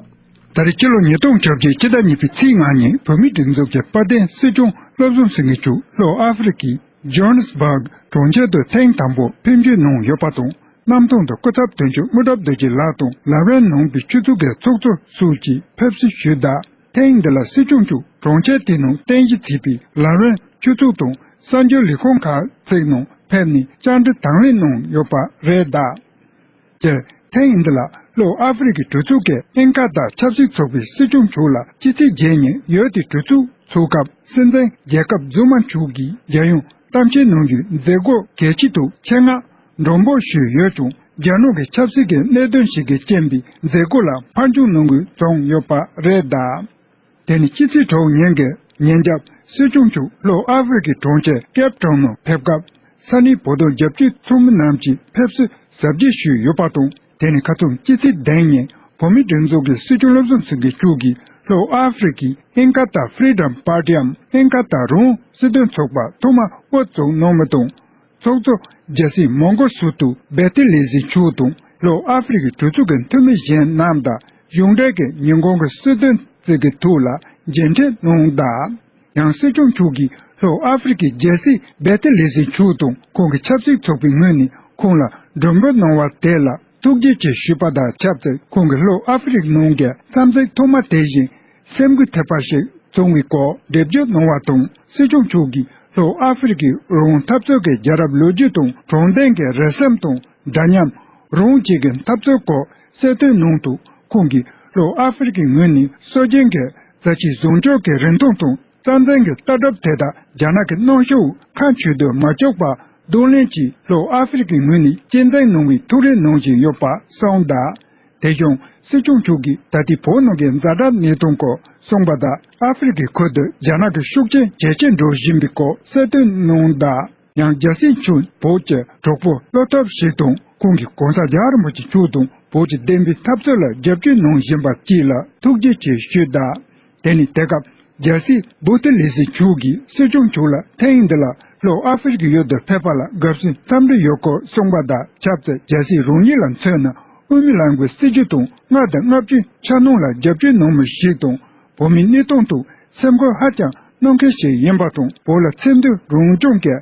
ད་རེས་སྤྱི་ལོ་ཉིས་སྟོང་བཅོ་བརྒྱད་ཕྱི་ཟླ་གཉིས་པའི་ཚེས་ལྔ་ཉིན་བོད་མིའི་སྒྲིག་འཛུགས་ཀྱི་དཔལ་ལྡན་སྲིད་སྐྱོང་བློ་བཟང་སེང་གེ་མཆོག་ལྷོ་ཨ་ཧྥེ་རི་ཀའི་ཇོ་ཧན་སྦག་གྲོང་ཁྱེར་དུ་ཐེངས་དང་པོ་ཕེབས་འབྱོར་གནང་ཡོད་པ་དང་། གནམ་ཐང་དུ་སྐུ་ཚབ་དོན་གཅོད་དངོས་གྲུབ་རྡོ་རྗེ་ལགས་དང་ལམ་རིམ་ནང་པའི་སྤྱི་ཚོགས་ཀྱི་ཚོགས་གཙོ་སོགས་ཀྱིས་ཕེབས་བསུ་ཞུས་གདའ། ཐེངས་འདི་ལ་སྲིད་སྐྱོང་མཆོག་གྲོང་ཁྱེར་དེའི་ནང་རྟེན་གཞི་བྱས་པའི་ལམ་རིམ་སྤྱི་ཚོགས་དང་གསར་འགྱུར་ལས་ཁུངས་ཁག་ཅིག་ནང་ཕེབས་ནས་བཅར་འདྲི་དང་ལེན་གནང་ཡོད་པ་རེད་གདའ། སྤྱིར་ཐེངས་འདི་ལ་ལྷོ་ཨ་ཧྥེ་རི་ཀའི་གྲོས་ཚོགས་ཀྱི་ཨིན་ཀ་ཏ་ཆབ་སྲིད་ཚོགས་པའི་སྲིད་སྐྱོང་མཆོག་ལ་སྤྱི་ཚེས་བརྒྱད་ཉིན་ཡུལ་དེའི་གྲོས་ཚོགས་ཚོགས་སྐབས་སྲིད་འཛིན་ཇེ་ཀབ་ཛུ་མ་མཆོག་གིས་རྒྱལ་ཡོངས་གཏམ་བཤད་གནང་རྒྱུའི་མཛད་སྒོ་གལ་ཆེ་དང་ཆེད་མངགས་མགྲོན་འབོད་ཞུས་ཡོད་ཀྱང་། རྒྱ་ནག་གི་ཆབ་སྲིད་ཀྱི་གནད་དོན་ཞིག་གི་རྐྱེན་པས་མཛད་སྒོ་ལ་ཕར་འགྱངས་གནང་དགོས་བྱུང་ཡོད་པ་རེད་གདའ། དེ་ནི་སྤྱི་ཚེས་དྲུག་ཉིན་གྱི་ཉིན་རྒྱབ་སྲིད་སྐྱོང་མཆོག་ལྷོ་ཨ་ཧྥེ་རི་ཀའི་གྲོང་ཁྱེར་ཀེབ་ཊའུན་ནང་ཕེབས་སྐབས། ས་གནས་བོད་དོན་རྒྱབ་སྐྱོར་ཚོགས་མི་རྣམས་ཀྱིས་ཕེབས་བསུ་གཟབ་རྒྱས་ཞུས་ཡོད་པ་དང་། དེ་ནི་ཁ་སང་སྤྱི་ཚེས་བདུན་ཉིན་བོད་མིའི་སྒྲིག་འཛུགས་ཀྱི་སྲིད་སྐྱོང་བློ་བཟང་སེང་གེ་མཆོག་གིས་ལྷོ་ཨ་ཧྥེ་རི་ཀའི་ཨིན་ཀ་ཏ་ཧྥི་རི་ཌམ་པར་ཊིའམ་ཨིན་ཀ་ཏ་རང་དབང་སྲིད་དོན་ཚོགས་པ་ཐོག་མར་དབུ་བཙུགས་གནང་མི་དང་། ཚོགས་གཙོ་རྒྱལ་སྲས་མོན་གྷོ་སུ་ཏུ་བེ་ཏི་ལེ་ཟི་མཆོག་དང་ལྷོ་ཨ་ཧྥེ་རི་ཀའི་གྲོས་ཚོགས་ཀྱི་འཐུས་མི་གཞན་རྣམས་དང་གཞུང་འབྲེལ་གྱི་ཉིན་གུང་གི་གསོལ་སྟོན་བཅས་ཀྱི་ཐོག་ལ་མཇལ་འཕྲད་གནང་གདའ། ཡང་སྲིད་སྐྱོང་མཆོག་གིས་ལྷོ་ཨ་ཧྥེ་རི་ཀའི་རྒྱལ་སྲས་བེ་ཏི་ལེ་ཟི་མཆོག་དང་ཁོང་གི་ཆབ་སྲིད་ཚོགས་པའི་ངོས་ནས་ཁོང་ལ་མགྲོན་འབོད་གནང་བ་དེ་ལ་ཐུགས་རྗེ་ཆེ་ཞུས་པ་དང་ཆབས་ཅིག་ཁོང་གིས་ལྷོ་ཨ་ཧྥེ་རི་ཀའི་ནང་གི་འཚམས་གཟིགས་ཐོག་མ་དེ་བཞིན་སེམས་འགུལ་ཐེབས་པ་ཞིག་བྱུང་བའི་སྐོར་འགྲེལ་བརྗོད་གནང་བ་དང་། སྲིད་སྐྱོང་མཆོག་གིས་ལྷོ་ཨ་ཧྥེ་རི་ཀའི་རང་དབང་འཐབ་རྩོད་ཀྱི་རྒྱལ་རབས་ལོ་རྒྱུས་དང་། དྲང་བདེན་གྱི་རེ་སེམས་དང་། འདྲ་མཉམ། རང་དབང་བཅས་ཀྱི་འཐབ་རྩོད་སྐོར་གསལ་སྟོན་གནང་དུས། ཁོང་གིས་ལྷོ་ཨ་ཧྥེ་རི་ཀའི་ངོས་ནས་སྲོལ་རྒྱུན་གྱི་རྩ་ཆེའི་བཟང་སྤྱོད་ཀྱི་རིན་ཐང་དང་། རྩ་འཛིན་གྱི་ལྟ་གྲུབ་དེ་དག་རྒྱ་ནག་གི་གནོན་ཤུགས་ཁ་འཆུ་དུ་མ་བཅུག་པར་གདོང་ལེན་གྱིས། ལྷོ་ཨ་ཧྥེ་རི་ཀའི་ངོས་ནས་གཅེས་འཛིན་གནང་བའི་ཐུགས་རེ་གནང་བཞིན་ཡོད་པ་གསུངས་གདའ། དེ་བཞིན་སྲིད་སྐྱོང་མཆོག་གིས་ད་ལྟའི་བོད་ནང་གི་ཛ་དྲག་གནས་སྟངས་སྐོར་གསུངས་པ་དང་། ཨ་ཧྥེ་རི་ཀའི་ཁུལ་དུ་རྒྱ་ནག་གི་ཤུགས་རྐྱེན་ཇེ་ཆེར་འགྲོ་བཞིན་པའི་སྐོར་གསལ་སྟོན་གནང་གདའ། ཡང་རྒྱལ་སྲས་མཆོག་བོད་ཀྱི་གྲོགས་པོ་བློ་ཐུབ་ཞིག་དང་། ཁོང་གིས་གོང་ས་རྒྱལ་བ་རིན་པོ་ཆེ་མཆོག་དང་བོད་ཀྱི་བདེན་པའི་འཐབ་རྩོད་ལ་རྒྱབ་སྐྱོར་གནང་བཞིན་པ་བཅས་ལ་ཐུགས་རྗེ་ཆེ་ཞུས་གདའ། དེ་ནས་དེ་སྐབས་རྒྱལ་སྲས་བུ་ཏི་ལི་སི་མཆོག་གིས་སྲིད་སྐྱོང་མཆོག་ལ་ཐེངས་འདི་ལ་ལྷོ་ཨ་ཧྥེ་རི་ཀའི་ཡུལ་དུ་ཕེབས་པ་ལ་དགའ་བསུའི་འཚམས་འདྲི་ཡོད་སྐོར་གསུངས་པ་དང་ཆབས་ཅིག་རྒྱལ་སྲས་རང་ཉིད་ལ་མཚོན་ན་དབུ་མའི་ལམ་གྱི་སྲིད་བྱུས་དང་། མངའ་སྡེ་ལྔ་བཅུའི་འཆར་སྣང་ལ་རྒྱབ་སྐྱོར་གནང་མི་ཞིག་དང་། བོད་མིའི་གནས་སྟངས་ཐོག་སེམས་ཁུར་ཧ་ཅང་གནང་མཁན་ཞིག་ཡིན་པ་དང་། བོད་ལ་ཚད་མཐོའི་རང་སྐྱོང་གི་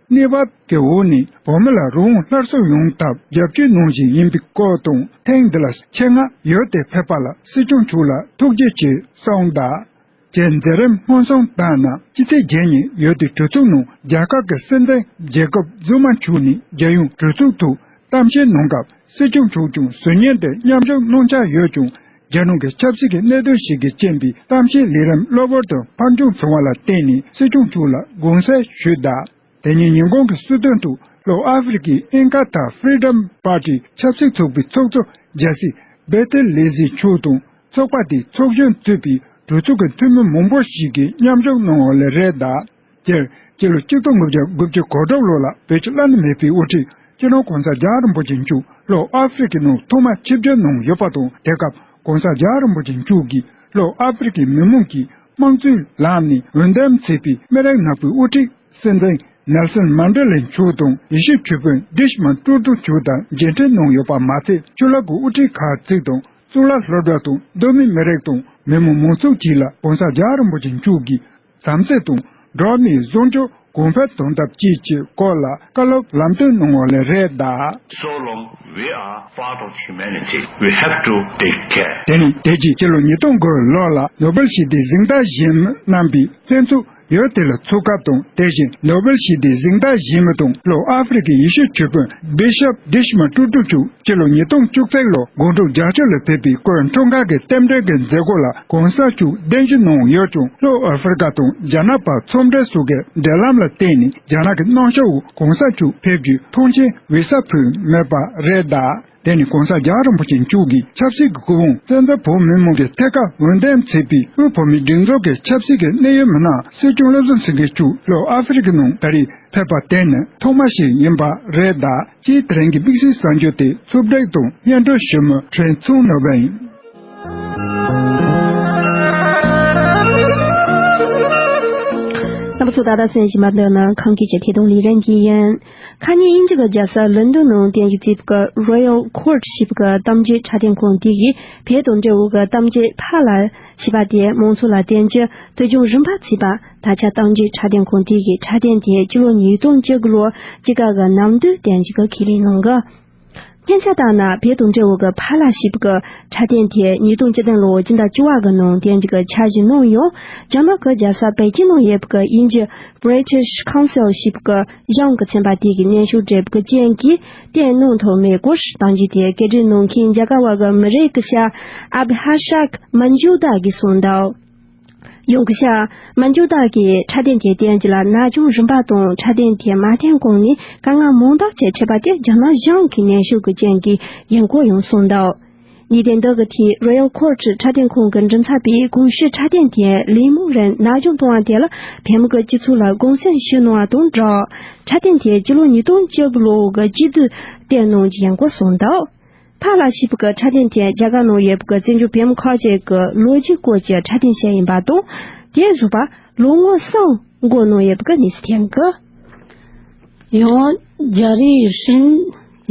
གནས་བབ་ཀྱི་འོག་ནས་བོད་མི་ལ་རང་དབང་སླར་གསོ་ཡོང་ཐབས་རྒྱབ་སྐྱོར་གནང་བཞིན་ཡིན་པའི་སྐོར་དང་། ཐེངས་འདི་ལ་ཆེད་མངགས་ཡུལ་དུ་ཕེབས་པ་ལ་སྲིད་སྐྱོང་མཆོག་ལ་ཐུགས་རྗེ་ཆེ་གསུངས་གདའ། ཅེས་མཛད་རིམ་སྔོན་སོང་བཏང་ན། སྤྱི་ཚེས་བརྒྱད་ཉིན་ཡུལ་དེའི་གྲོས་ཚོགས་ནང་རྒྱལ་ཁབ་ཀྱི་སྲིད་འཛིན་ཇེ་ཀོབ་ཛུ་མ་མཆོག་ནས་རྒྱལ་ཡོངས་གྲོས་ཚོགས་ཐོག་གཏམ་བཤད་གནང་སྐབས། སྲིད་སྐྱོང་མཆོག་ཀྱང་ཟུར་ཉན་དུ་མཉམ་ཞུགས་གནང་འཆར་ཡོད་ཀྱང་། རྒྱ་ནག་གི་ཆབ་སྲིད་ཀྱི་གནད་དོན་ཞིག་གི་རྐྱེན་པས་གཏམ་བཤད་ལས་རིམ་གློ་བུར་དུ་ཕར་འགྱངས་བྱུང་བ་ལ་བརྟེན་ནས་སྲིད་སྐྱོང་མཆོག་ལ་དགོངས་སེལ་ཞུས་གདའ། དེ་ཉིན་ཉིན་གུང་གི་གསོལ་སྟོན་དུ་ལྷོ་ཨ་ཧྥེ་རི་ཀའི་ཨིན་ཀ་ཐ་ཧྥི་རི་ཌམ་པར་ཊི་ཆབ་སྲིད་ཚོགས་པའི་ཚོགས་གཙོ་རྒྱལ་སྲས་བེ་ཏི་ལེ་ཟི་མཆོག་དང་། ཚོགས་པ་དེའི་ཚོགས་གཞོན་གཙོས་པའི་གྲོས་ཚོགས་ཀྱི་འཐུས་མི་མང་པོ་ཞིག་གིས་མཉམ་ཞུགས་གནང་བ་ལས་རེད་གདའ། སྤྱིར་སྤྱི་ལོ་གཅིག་སྟོང་དགུ་བརྒྱ་དགུ་བཅུ་གོ་དྲུག་ལོ་ལ་བོད་ཀྱི་བླ་ན་མེད་པའི་དབུ་ཁྲིད་སྤྱི་ནོར་གོང་ས་རྒྱལ་བ་རིན་པོ་ཆེ་མཆོག་ལྷོ་ཨ་ཧྥེ་རི་ཀའི་ནང་ཐོག་མར་ཆིབས་བསྒྱུར་གནང་ཡོད་པ་དང་། དེ་སྐབས་གོང་ས་རྒྱལ་བ་རིན་པོ་ཆེ་མཆོག་གིས་ལྷོ་ཨ་ཧྥེ་རི་ཀའི་མི་མང་གིས་དམངས་གཙོའི་ལམ་ནས་འོས་འདེམས་བྱས་པའི་མི་རིགས་ནག་པོའི་དབུ་ཁྲིད་སྲིད་འཛིན་ནེལ་སོན་མན་ཌེ་ལེ་མཆོག་དང་། ཡེ་ཤུ་ཆོས་དཔོན་ཌི་ཤི་མན་ཀྲུ་ཀྲུ་མཆོག་དང་མཇལ་འཕྲད་གནང་ཡོད་པ་མ་ཚད། ཆུ་ལག་གི་དབུ་ཁྲིད་ཁག་ཅིག་དང་། གཙུག་ལག་སློབ་གྲྭ་དང་མདོ་སྨད་མི་རིགས་དང་མི་མང་མང་ཚོགས་བཅས་ལ་༸གོང་ས་༸རྒྱལ་བ་རིན་པོ་ཆེ་མཆོག་གིས་བསམ་ཚུལ་དང་། འགྲོ་བ་མིའི་བཟང་སྤྱོད་གོང་འཕེལ་གཏོང་ཐབས་བཅས་ཀྱི་སྐོར་ལ་བཀའ་སློབ་ལམ་སྟོན་གནང་བ་ལས་རེད་གདའ། So long we are part of humanity, we have to take care. དེ་ནི་དེ་རྗེས་སྤྱི་ལོ་ཉིས་སྟོང་དགུ་ལོ་ལ་ནོ་སྦེལ་ཞི་བདེའི་གཟེངས་རྟགས་བཞེས་མི་རྣམ་པའི་ལྷན་ཚོགས་ཡུལ་དེ་ལ་ཚོགས་སྐབས་དང་། དེ་བཞིན་ནོ་སྦེལ་ཞི་བདེའི་གཟེངས་རྟགས་བཞེས་མི་དང་ལྷོ་ཨ་ཧྥེ་རི་ཁའི་ཡེ་ཤུའི་ཆོས་དཔོན་བི་ཤོབ་དི་ཤི་མ་ཀྲུ་ཀྲུ་མཆོག་སྤྱི་ལོ་ཉིས་སྟོང་བཅུ་གཅིག་ལོ་དགུང་གྲངས་བརྒྱད་ཅུ་ལ་ཕེབས་པའི་སྐུའི་འཁྲུངས་སྐར་གྱི་རྟེན་འབྲེལ་གྱི་མཛད་སྒོ་ལ་༸གོང་ས་མཆོག་གདན་ཞུ་གནང་ཡོད་ཀྱང་། ལྷོ་ཨ་ཧྥེ་རི་ཁ་དང་རྒྱ་ནག་བར་ཚོང་འབྲེལ་སོགས་ཀྱི་འབྲེལ་ལམ་ལ་བརྟེན་ནས་རྒྱ་ནག་གི་གནམ་གཤིས་འོག་༸གོང་ས་མཆོག་ཕེབས་རྒྱུའི་ཐང་ཆེན་ཝི་ས་ཕུལ་མེད་པ་རེད་གདའ། དེ་ནི་༸གོང་ས་༸རྒྱལ་བ་རིན་པོ་ཆེ་མཆོག་གིས་ཆབ་སྲིད་ཀྱི་སྐུ་དབང་བཙན་འཛུལ་བོད་མི་མང་གི་ཐད་ཀར་འོས་འདེམས་བྱས་པའི་དབུས་བོད་མིའི་སྒྲིག་འཛུགས་ཀྱི་ཆབ་སྲིད་ཀྱི་གནད་ཡོད་མི་སྣ་སྲིད་སྐྱོང་བློ་བཟང་སེང་གེ་མཆོག་ལྷོ་ཨ་ཧྥེ་རི་ཁའི་ནང་ད་རེས་ཕེབས་པ་དེ་ནི་ཐོག་མ་ཞིག་ཡིན་པ་རེད་གདའ། ཅེས་དེ་རིང་གི་དམིགས་བསལ་གསར་འགྱུར་དེ་ཕྱོགས་སྒྲིག་དང་སྙན་སྒྲོན་ཞུ་མི་ཁྲེན་ཚུང་ནོར་བུ་ཡིན། རྣམ་པ་ཚོ་ད་ལྟ་གསན་བཞིན་པ་འདི་ནི་ཁམས་སྐད་ཀྱི་ཐད་གཏོང་ལས་རིམ་ཞིག་ཡིན། ཁ་ཉིན་དབྱིན་ཇི་གི་རྒྱལ་ས་ལོན་ཌོན་ནང་རྟེན་གཞི་བྱས་པའི་Royal Court ཞེས་པའི་གཏམ་བརྗོད་འཆར་ལྡན་ཁང་དེ་གིས་བོད་དང་འབྲེལ་བའི་གཏམ་བརྗོད་ཕ་ལ་ཞེས་པ་དེ་མང་ཚོགས་ལ་བསྟན་རྒྱུ་དུས་རྒྱུན་རིམ་པ་བྱས་པ། ད་ཆ་གཏམ་བརྗོད་འཆར་ལྡན་ཁང་དེ་གིས་འཆར་ལྡན་དེ་སྤྱི་ལོ་ཉིས་སྟོང་བཅུ་དགུ་ལོར་དཔྱིད་ཀ་གི་གནམ་དུས་རྟེན་གཞི་གི་ཁས་ལེན་གནང་གི། སྙན་ཆ་ལྟར་ན་བོད་དང་འབྲེལ་བའི་ཕ་ལ་ཞེས་པའི་འཆར་ལྡན་དེ་ཉིས་སྟོང་བཅུ་བདུན་ལོའི་སྤྱི་ཟླ་བཅུ་བ་གི་ནང་རྟེན་གཞི་གི་འཆར་གཞི་གནང་ཡང་། རྒྱ་ནག་གི་རྒྱལ་ས་པེ་ཅིན་ནང་ཡོད་པའི་དབྱིན་ཇི་British Council ཞེས་པའི་གཞུང་གི་ཚན་པ་དེ་གིས་སྙན་ཞུ་བྲིས་པའི་རྐྱེན་གྱིས་བཏོན་གནང་ཐུབ་མེད་སྐོར་གཏམ་རྒྱུད་དེ་སྐད་འབོད་གནང་མཁན་རྒྱ་གར་བ་གི་མི་རིགས་སྐུ་ཞབས་Abhishek Majumdar གིས་གསུངས་འདུག་ཡང་སྐུ་ཞབས་མན་ཇུ་དར་གྱིས་འཆར་ལྡན་དེ་བསྟན་རྒྱུ་ལ་ན་ཆུང་རིམ་པ་དང་འཆར་ལྡན་དེ་མ་བསྟན་གོང་ནས་དཀའ་ངལ་མང་དག་ཅིག་འཕྲད་པ་དེ་རྒྱ་ནག་གཞུང་གི་ནན་ཤོས་ཀྱི་རྐྱེན་གྱིས་ཡིན་སྐོར་ཡང་གསུངས་འདུག་ཉེས་དོན་འདི་གི་ཐད་Royal Court འཆར་ལྡན་ཁང་གི་མགྲིན་ཚབ་པས་གོང་ཞུས་འཆར་ལྡན་དེ་ལས་མང་རིང་ན་ཆུང་གཏོང་བ་དེ་ལ་བོད་མི་གི་སྤྱི་ཚོགས་ལ་དགོངས་སེལ་ཞུས་གནང་བ་དང་སྦྲགས། འཆར་ལྡན་དེ་སྤྱི་ལོ་ཉིས་སྟོང་བཅུ་དགུ་ལོ་གི་དཔྱིད་དུས་བཏོན་གནང་རྒྱུ་ཡིན་སྐོར་གསུངས་འདུག་ཕ་ལ་ཞེས་པའི་འཆར་ལྡན་དེ་རྒྱ་གར་ནང་ཡོད་པའི་བཙན་བྱོལ་བོད་མི་ཁག་ཅིག་གི་ལོ་རྒྱུས་སྐོར་གྱི་འཆར་ལྡན་ཞིག་ཡིན་པ་དང་། དེ་བཟོ་བར་ལོ་ངོ་གསུམ་འགོར་གནང་ཡོད་པའི་གནས་ཚུལ་ཐོན་གི། ཡང་རྒྱ་རིགས་ཧྲིན།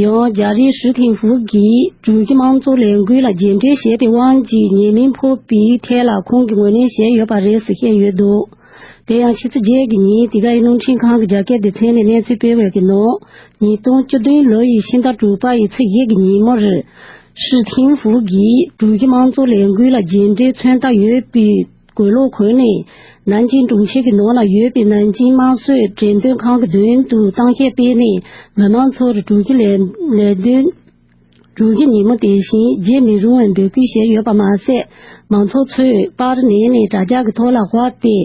ཡང་རྒྱ་རིགས་ཧྲི་ཐིང་ཧྥུ་གིས་འགྲུལ་བཞུད་མང་ཚོགས་ལས་འགུལ་ལ་རྗེས་འབྲང་བྱས་པའི་དབང་གིས་ཉེས་མིང་ཕོག་པའི་ཐད་ལ་ཁོང་གིས་ངོས་ལེན་བྱས་ཡོད་པ་རེད་ཟེར་བཤད་ཡོད་འདུག་དེ་ཡང་ཕྱི་ཚེས་བརྒྱད་ཀྱི་ཉིན་དེ་གའི་རླུང་འཕྲིན་ཁང་གི་རྒྱ་སྐད་སྡེ་ཚན་ནས་གནས་ཚུལ་སྤེལ་བའི་གི་ནང་། ཉིས་སྟོང་བཅུ་བདུན་ལོ་ཡི་ཕྱི་ཟླ་དྲུག་པ་ཡི་ཚེས་བཞི་གི་ཉིན་མོར། ཧྲི་ཐིང་ཧྥུ་གིས་འགྲུལ་བཞུད་མང་གཙོ་ལས་འགུལ་ལ་རྗེས་འབྲང་མཚོན་རྟགས་ཡོད་པའི་གོས་ལོག་གོན་ནས། ནན་ཅིང་གྲོང་ཁྱེར་གྱི་ནང་ལ་ཡོད་པའི་ནན་ཅིང་དམངས་སྲོལ་འགྲེམས་སྟོན་ཁང་གི་མདུན་དུ་གཏམ་བཤད་སྤེལ་ནས། མི་མང་ཚོར་འགྲུལ་བཞུད་ལས་ལས་དོན། འགྲུལ་བཞུད་ཉིན་མོ་དེ་བཞིན་བརྗེད་མི་རུང་བའི་འབོད་སྐུལ་བྱས་ཡོད་པ་མ་ཟད། མང་ཚོགས་ཚོས་པར་ལེན་ནས་དྲ་རྒྱ་གི་ཐོག་ལ་དབར་ཏེ།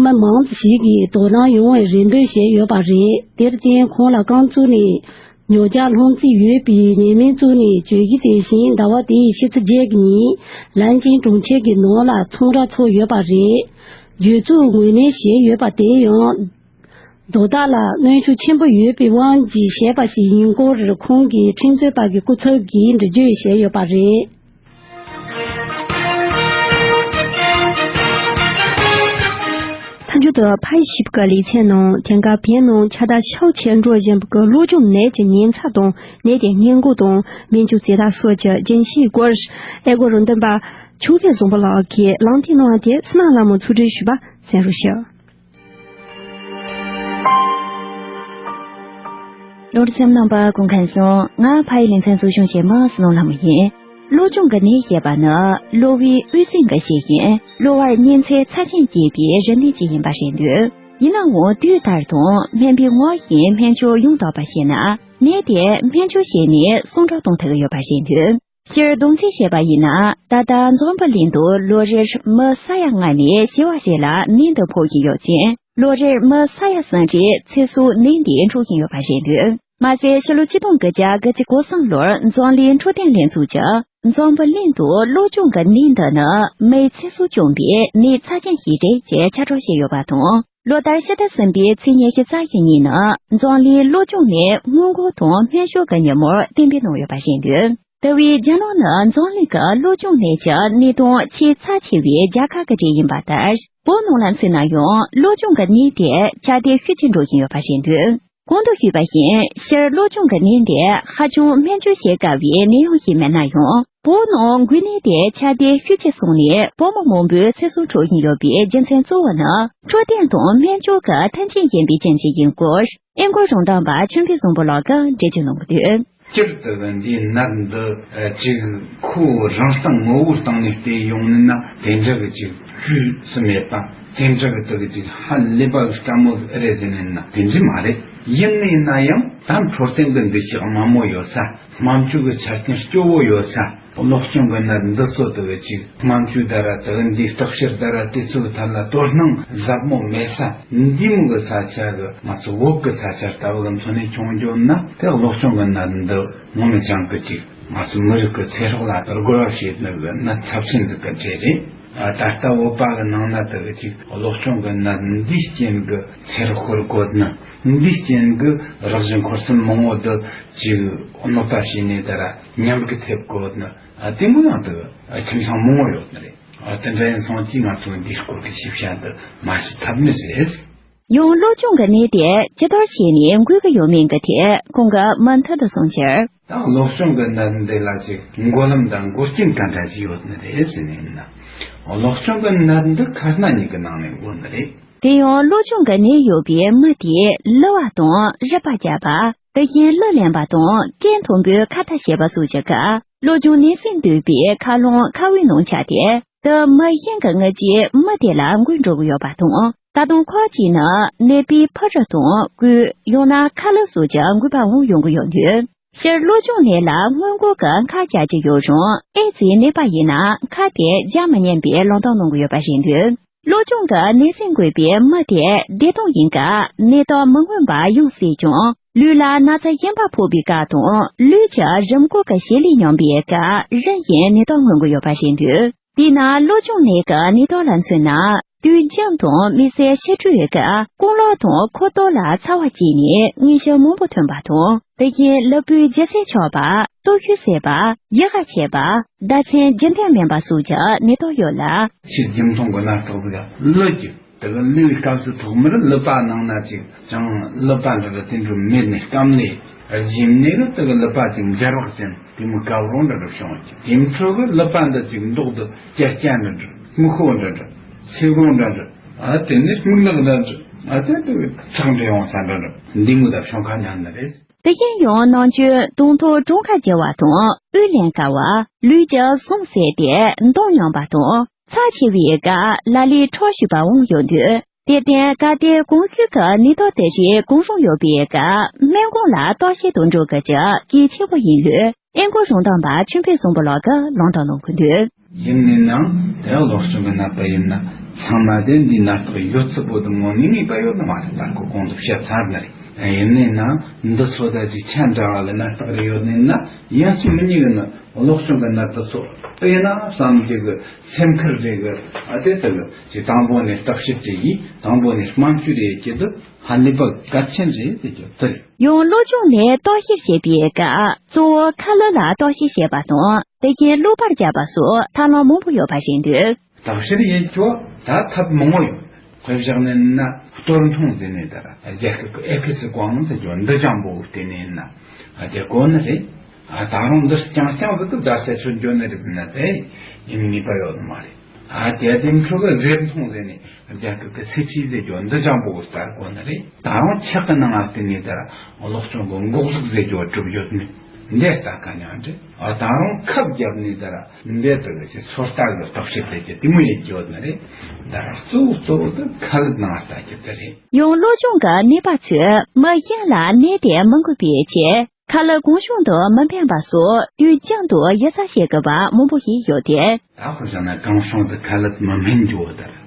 མི་མང་ཞིག་གིས་དོ་སྣང་ཡོང་བའི་རེ་འབོད་བྱས་ཡོད་པ་རེད། དེར་བརྟེན་ཁོང་ལ་རྐང་བཙུགས་ནས། ཉོ་ཆ་སློང་རྩིས་ཡོད་པའི་ཉེས་མིང་བཙུགས་ནས་བརྗོད་གཞི་དེ་བཞིན་ཟླ་བ་དེའི་ཕྱི་ཚེས་བརྒྱད་ཀྱི་ཉིན་ལན་ཅིང་གྲོང་ཁྱེར་གྱི་ནང་ལ་ཚོང་ར་ཚོགས་ཡོད་པ་རེད། བརྗོད་ཚུལ་ངོས་ལེན་བྱས་ཡོད་པ་དེ་ཡང་། དོ་བདག་ལ་གནོན་ཤུགས་ཆེན་པོ་ཡོད་པའི་དབང་གིས་བྱས་པ་ཞིག་ཡིན་སྐོར་ཁོང་གི་ཁྲིམས་རྩོད་པ་གི་སྐུ་ཚབ་ཀྱིས་འགྲེལ་བརྗོད་བྱས་ཡོད་པ་རེད། མཐའ་མཇུག་ཏུ་ཕ་ཡི་ཞིབ་ཀྱི་ལེ་ཚན་ནང་དེང་སྐབས་བོད་ནང་ཁྱབ་གདལ་ཤུགས་ཆེ་འགྲོ་བཞིན་པའི་གློ་གཅོང་ནད་ཀྱི་ཉེན་ཚབས་དང་ནད་དེ་སྔོན་འགོག་དང་སྨན་བཅོས་རྩེ་ཐབས་སོགས་ཀྱི་རྒྱུན་ཤེས་སྐོར་ཨེ་གོ་རུ་འདོན་པ་ཆོས་འཕེལ་བཟང་པོ་ལགས་ཀྱིས་ལམ་སྟོན་གནང་བ་དེ་བསོད་ནམས་ལྷ་མོ་ཚུལ་ཁྲིམས་ཞུས་པ་གསན་རོགས་ཞུ། ལོ་རྒྱུས་སེམས་ནང་པ་ཀུན་མཁྱེན་སོང་། ང་ཕ་ཡི་ལེ་ཚན་གཙོ་སྐྱོང་བྱེད་མི་བསོད་ནམས་ལྷ་མོ་ཡིན། གློ་གཅོང་གི་ནད་ཞེས་པ་ནི་གློ་བའི་དབུས་གཙང་གི་ཤེད་ཡིན། གློ་བར་གཉན་ཚད་ཚབས་ཆེན་སྐྱེས་པའི་རིམས་ནད་ཅིག་ཡིན་པ་རེད་འདུག་ཡིན་ནའང་དུས་ལྟར་དང་སྨན་པའི་ངོ་བཞིན་སྨན་བཅོས་ཡང་དག་པ་བྱས་ན་ནད་དེ་སྨན་བཅོས་བྱས་ནས་སྲུང་སྐྱོབ་གཏོང་ཐུབ་ཀྱི་ཡོད་པ་རེད་འདུག་སྤྱིར་བསྡོམས་རྩིས་བྱས་པ་ཡིན་ན། ད་ལྟ་འཛམ་བུ་གླིང་དུ་ལོ་རེར་མི་ས་ཡ་ལྔ་ནས་བྱེ་བ་རེ་ལ་ནད་འདི་ཕོག་གིན་ཡོད་ཅིང་། ལོ་རེར་མི་ས་ཡ་གསུམ་རེ་ཚེ་སྲོག་ནད་འདིས་འཕྲོག་གིན་ཡོད་པ་རེད་འདུག་མ་ཟད་ཕྱི་ལོ་ཆིག་སྟོང་དགུ་བརྒྱ་དགུ་བཅུ་གོ་གསུམ་ལོར་འཛམ་གླིང་འཕྲོད་བསྟེན་ལྷན་ཚོགས་ཀྱིས་འཛམ་བུ་གླིང་དུ་གློ་གཅོང་གི་ནད་འདི་ནི་མིའི་ཚེ་སྲོག་བཅོམ་པའི་ནད་ཚབས་ཆེན་ཞིག་རེད་ཅེས་ཁྱབ་བསྒྲགས་བྱས་ཡོད་པ་དང་། ལོ་ལྟར་ཕྱི་ཟླ་གསུམ་པའི་ཚེས་ཉི་ཤུ་རྩ་བཞི་ཉིན་ནི་འཛམ་གླིང་གློ་གཅོང་ནད་སྔོན་འགོག་དང་སྨན་ཞབས་ཀྱི་ཉིན་མོར་གཏན་འབེབས་གནང་ཡོད་པ་རེད་འདུག་དེ་བས་རྒྱ་ནག་ནི་འཛམ་གླིང་གི་གློ་གཅོང་ནད་ཀྱི་ནད་དུག་ཆེས་ཚབས་ཆེ་བའི་རྒྱལ་ཁབ་ཀྱི་གྲས་ཡིན་པ་ལྟར། བོད་ནང་ལ་མཚོན་ན་ཡང་གློ་གཅོང་གི་ནད་དེ་ཁྱབ་གདལ་ཤུགས་ཆེ་འགྲོ་བཞིན་ཡོད་པ་རེད་འདུག་གོང་དུ་ཞུས་པ་བཞིན་སྤྱིར་གློ་གཅོང་གི་ནད་དེ་ཧ་ཅང་སྨན་བཅོས་བྱེད་དཀའ་བའི་ནད་ཡམས་ཤིག་མིན་ན་ཡང་། བོད་ནང་འགོས་ནད་དེ་ཁྱབ་གདལ་ཤུགས་ཆེ་སོང་ནས་བོད་མི་མང་པོའི་ཚེ་སྲོག་འཕྲོག་བཞིན་ཡོད་པའི་རྒྱུ་མཚན་གཙོ་བོ་ནི་འཕྲོད་བསྟེན་དང་སྨན་བཅོས་ཀྱི་མཐུན་རྐྱེན་ཡིན་པའི་རྐྱེན་གྱིས་ཡིན་སྐོར། ཨེ་འགོ་རང་དང་པ་ཆོས་འཕེལ་བཟང་པོ་ལགས་ཀྱིས་འགྲེལ་བརྗོད་གནང་གི་འདུག། སྤྱིར་དུ་འདིའི་ནད་འདི་ཅིག་ཁོ་རང་སྟེང་ངོ་བོའི་སྟེང་ནས་བལྟས་ཡོང་ནི་ན། དེ་འདྲ་གི་ཅིག་བཅོས་སུ་མེད་པ། དེ་འདྲ་གི་དག་ཅིག་ཧ་ལས་པ་དཀའ་མོ་རེད་ཟེར་ནས་ན། དེ་འདྲ་མ་རེད། ཡིན་ནའི་ན་ཡང་ད་འཕྲོད་བསྟེན་གི་འདུ་ཤེས་དམའ་མོ་ཡོད་ས། སྨན་བཅོས་གི་ཆ་རྐྱེན་སྐྱོ་བོ་ཡོད་ས། གློ་གཅོང་གི་ནད་འདི་ཚོ་དག་ཅིག་སྨན་བཅོས་ད་ར་དག་འདིའི་བརྟག་ཞིབ་ད་ར་དུས་ཚོད་ཐད་ལ་དོ་སྣང་ཟབ་མོ་མེད་ས། འདི་མོ་གི་ས་ཆ་གི་ང་ཚོ་བོད་གི་ས་ཆ་ལྟ་བུ་གི་མཚོན་ནས་ཆུང་འགྱོ་ན། དེ་གློ་གཅོང་གི་ནད་འདི་ངོ་མ་ཅང་གི་ཅིག་ང་ཚོ་མི་རིགས་ཀྱི་ཚེ་སྲོག་ལ་རྒོལ་བ་བྱེད་ནི་གི་ནད་ཚབས་ཆེན་ཟིག་གི་གྲས་རེད། ཨ། ད་ལྟ་བོད་པ་གི་ནང་ན་དག་ཅིག་གློ་གཅོང་གི་ནད་འདིའི་རྐྱེན་གི་ཚེ་རོགས་ཤོར་དགོས་ནི། འདིའི་རྐྱེན་གི་རགས་ཞིང་འཁོར་སེམས་མང་བོ་དག་ཅིག་གནོད་པ་བྱས་ནས་ད་ར་ཉམས་རྒུད་ཐེབས་དགོས་ནི། ཨ། དེ་མོ་ཡང་དག་ཨ། ཁྱིམ་ཚང་མང་བོ་ཡོད་ནི་རེད། ཨ། དེ་འདྲ་ཡིན་སོང་ཅིག་ང་ཚོ་འདིའི་སྐོར་གི་ཤེས་བྱ་འདི་མ་ཤེས་ཐབས་མེད་རེད། ཡང་གློ་གཅོང་གི་ནད་དེ་ཇི་ལྟར་བྱས་ནས་འགོས་ཀྱི་ཡོད་མིན་གྱི་ཐད་ཁོང་གིས་མུ་མཐུད་དུ་གསུངས་ཕྱིར། ད་གློ་གཅོང་གི་ནད་འདི་ལ་ཅིག་འགོས་ལམ་དང་འགོས་རྐྱེན་ག་འདྲ་ཞིག་ཡོད་ནི་རེད་ཟེར་ནས་ཡིན་ན། གློ་གཅོང་གི་ནད་འདི་ཁ་སྣ་གཉིས་ཀྱི་ནང་ནས་འགོས་ནི་རེད། དེ་ཡང་གློ་གཅོང་གི་ནད་ཡོད་པའི་མི་དེས་ལུ་བ་དང་རུས་པ་བཅག་པ། དེ་བཞིན་གླུ་ལེན་པ་དང་སྐད་མཐོན་པོས་ཁ་བཏགས་བྱེད་པ་སོགས་ཀྱི་སྐབས། གློ་གཅོང་ནད་སེལ་འདོད་པའི་ཁ་རླངས་ཁ་བའི་ནང་ཆགས་ཏེ། དེ་མི་གཞན་གྱི་ངད་ཀྱིས་མི་དེ་ལ་འགོས་འགྲོ་གི་ཡོད་པ་དང་། ད་དུང་ཁག་ཅིག་ནི་ནད་པའི་ཕོ་རུས་དང་སྐོས། ཡང་ན་ཁ་ལུད་སོགས་ཀྱིས་འགོས་པ་འོང་ཡོང་གི་ཡོད་འདུག། སྤྱིར་གློ་གཅོང་ནད་ལ་སྔོན་འགོག་གི་ཁབ་རྒྱག་རྒྱུ་ཡོད་རུང་། ཨེ་ཙིའི་ནད་པ་ཡིན་ན་ཁབ་དེ་རྒྱག་མི་ཉན་པའི་ལམ་སྟོན་གནང་གི་ཡོད་པ་རེད་འདུག། གློ་གཅོང་གི་ནད་སེལ་འགོས་པའི་མི་དེ་བདེ་ཐང་ཡིན་སྐབས་ནད་རྟགས་མི་མངོན་པ་ཡང་སྲིད་ཀྱང་། ལུས་ལ་ན་ཚ་གཞན་པ་ཕོག་པའི་སྐབས་དང་། ལུས་ཀྱི་རིམས་འགོག་གི་བྱེད་ལས་ཉམས་པའི་སྐབས་རིམ་བཞིན་ནད་རྟགས་མངོན་གྱི་ཡོད་པ་རེད་འདུག། དེས་ན་གློ་གཅོང་ནད་ཀྱི་ནད་རྟགས་ལ་མཚོན་ན། དུས་འགྱངས་དང་མི་ཚེ་ཕྱི་དྲོའི་སྐབས་རྐང་ལག་དང་ཁོ་ལྟོ་ལ་ཚ་བ་སྐྱེས་ནས་མངལ་ཞི་མང་པོ་ཐོན་པ་དང་། དེ་བཞིན་ལུས་པོའི་ལྗིད་ཚད་ཆག་པ། སྟོབས་ཤུགས་ཟད་པ། ཡིད་ཁ་ཆད་པ། བརྡ་མཚོན་རྒྱུན་ལྡན་མིན་པ་སོགས་ཀྱི་ནད་རྟགས་ཡོད་ལ། ཕྱིར་རྒྱུན་མཐོང་གི་ནད་རྟགས་ཟིག་ལུད་རྒྱུ། དེ་གི་ལུས་སྐབས་སུ་ཐོག་མར་ལུད་པ་ནང་ན་ཅིག་ཅང་ལུད་པ་འདྲ་ར་དེ་འདྲ་མེད་ནས་སྐམ་ནས། རྗེས་ནས་གི་དེ་གི་ལུད་པ་ཅིག་འབྱར་བག་ཅན་དེ་མོ་གབ་རོང་འདྲ་ར་བྱུང་། དེ་འཕྲོ་གི་ལུད་པ་འདི་ཅིག་མདོག་འདི་སྐྱ་སྐྱ་འདྲ་འདྲ། སྨུག་ཤོག་འདྲ་འདྲ། སེར་གོང་འདྲ་འདྲ། ཨ་དེ་ནས་སྨུག་ནག་འདྲ་འདྲ། ཨ་དེ་དེ་གི་ཚག་འདྲ་ཡོང་ས་འདྲ་འདྲ། འདི་མོ་ད་བྱུང་ཁ་ཉན་ནི་རེད། དེ་བཞིན་ཡང་ནང་ཆོས་དང་ཐོག་གྲང་ཁ་རྒྱུ་བ་དང་། དབུགས་ལེན་དཀའ་བ། ལུས་ཀྱི་ཟུངས་ཟད་དེ་མདངས་ཉམས་པ་དང་། ཚ་ཆེ་བའི་སྐབས་ལ་ལས་ཁྲག་ཤུགས་པ་འོང་ཡོང་དུས། དེར་བརྟེན་གལ་ཏེ་གོང་ཞུས་ཀྱི་ནད་རྟགས་དེ་རིགས་གང་རུང་ཡོད་པའི་སྐབས་སྨན་ཁང་ལ་བརྟག་དཔྱད་དུ་འགྲོ་དགོས་རྒྱུ་གལ་ཆེན་པོ་ཡིན་ལུགས་ཨེ་འགོ་རང་དབང་པ་ཆོས་འཕེལ་བཟང་པོ་ལགས་ཀྱིས་ལམ་སྟོན་གནང་གི་འདུག། ཡིན་ནའི་ནང་དེ་གློ་གཅོང་གི་ནད་པ་ཡིན་ན་ཚང་མ་དེ་འདིའི་ནད་རྟགས་ཡོད་ཚད་པོ་དེ་ངོ་ནས་ངེས་པ་ཡོད་ནི་མ་རེད། ད་ཁོ་གོང་དུ་བཤད་ཚར་ནི་རེད། ཡིན་ནའི་ནང་འདི་ཚོ་ད་ཅིག་ཆ་འདྲ་བ་ལ་ནད་རྟགས་རེ་ཡོད་ནི་ན། ཡིན་གཅིག་མིན་གཉིས་གི་ནི་གློ་གཅོང་གི་ནད་དེ་ཚོ་ཨེ་ཡིན་ན་བསམ་གྱི་གི་སེམས་ཁུར་རེ་གི། ཨ་དེ་དེ་གི་ཅིག་དང་པོ་ནས་བརྟག་ཞིབ་བྱེད་ཡིས། དང་པོ་ནས་སྨན་བཅོས་རེ་ཡེད་ཀྱི་འདུག། ཧ་ལས་པ་གལ་ཆེན་རེད་ཟེར་རྒྱུ་དེ་རེད། ཡང་གློ་གཅོང་ནད་བརྟག་ཞིབ་བྱེད་པའི་སྐབས་གཙོ་བོ་ཁ་ལུད་ལ་བརྟག་ཞིབ་བྱེད་པ་དང་། དེ་བཞིན་གློ་པར་བརྒྱབ་པ་སོགས་ཐབས་ལམ་མང་པོ་ཡོད་པ་རེད་འདུག། བརྟག་ཞིབ་ཡེད་རྒྱུ་ད་ཐབས་མང་པོ་ཡོད། དཔེ་བཞག་ནས་ན་གཏོར་མཐོང་ཟེར་ནས་ད་ར་རྒྱ་སྐད་ཀྱི་ཨེ་ཁི་སི་ཀོང་ཟེར་རྒྱུ་འདི་ཅང་པོ་བལྟས་ནས་ན། ཨ་དེ་གོ་ནི་རེད། ཨ་ད་རུང་འདི་རྐྱང་རྐྱང་ཟིག་གི་བརྡ་གསལ་ཚུལ་འཇོག་ནི་རེད་ན་དེ་ཡིན་ངེས་པ་ཡོད་ནི་མ་རེད། ཨ་དེ་དེ་འཕྲོ་གི་གཟེར་མཐོང་ཟེར་ནས་རྒྱ་སྐད་ཀྱི་སི་ཆི་ཟེར་རྒྱུ་འདི་ཅང་པོ་ལྟར་གོ་ནི་རེད། ད་རུང་ཆག་གི་ནང་ང་བལྟས་ནས་ད་ར་གློ་གཅོང་གི་འགོག་ལུགས་ཟེར་རྒྱུ་གྲུབ་ཡོད་ནི་འདི་ལྟ་ག་ཉང་རེད། ཨ་ད་རུང་ཁབ་བརྒྱབ་ནས་ད་ར་འདི་ལྟ་གི་ཚོད་ལྟ་གི་བརྟག་ཞིབ་ལས་ཀྱི་དེ་མོ་ཡེད་རྒྱུ་ཡོད་ནི་རེད། ད་ར་གཙོ་བོ་གཙོ་བོ་དེ་ཁ་ལུད་ནང་ལྟ་རྒྱུ་དེ་རེད། ཡང་གློ་གཅོང་གི་ནད་པ་ཚོས་མི་གཞན་ལ་ནད་དེ་མི་འགོས་པའི་ཆེད། ཁ་ལུད་གང་བྱུང་དུ་མི་འཕེན་པ་སོགས་དུས་རྒྱུན་དུ་ཡིད་གཟབ་བྱེད་དགོས་པ་མང་པོ་ཞིག་ཡོད་དེ། ད་དཔེ་བཞག་ན་གང་བྱུང་དུ་ཁ་ལུད་མི་འཕེན་རྒྱུ་བོ་དེ་རེད།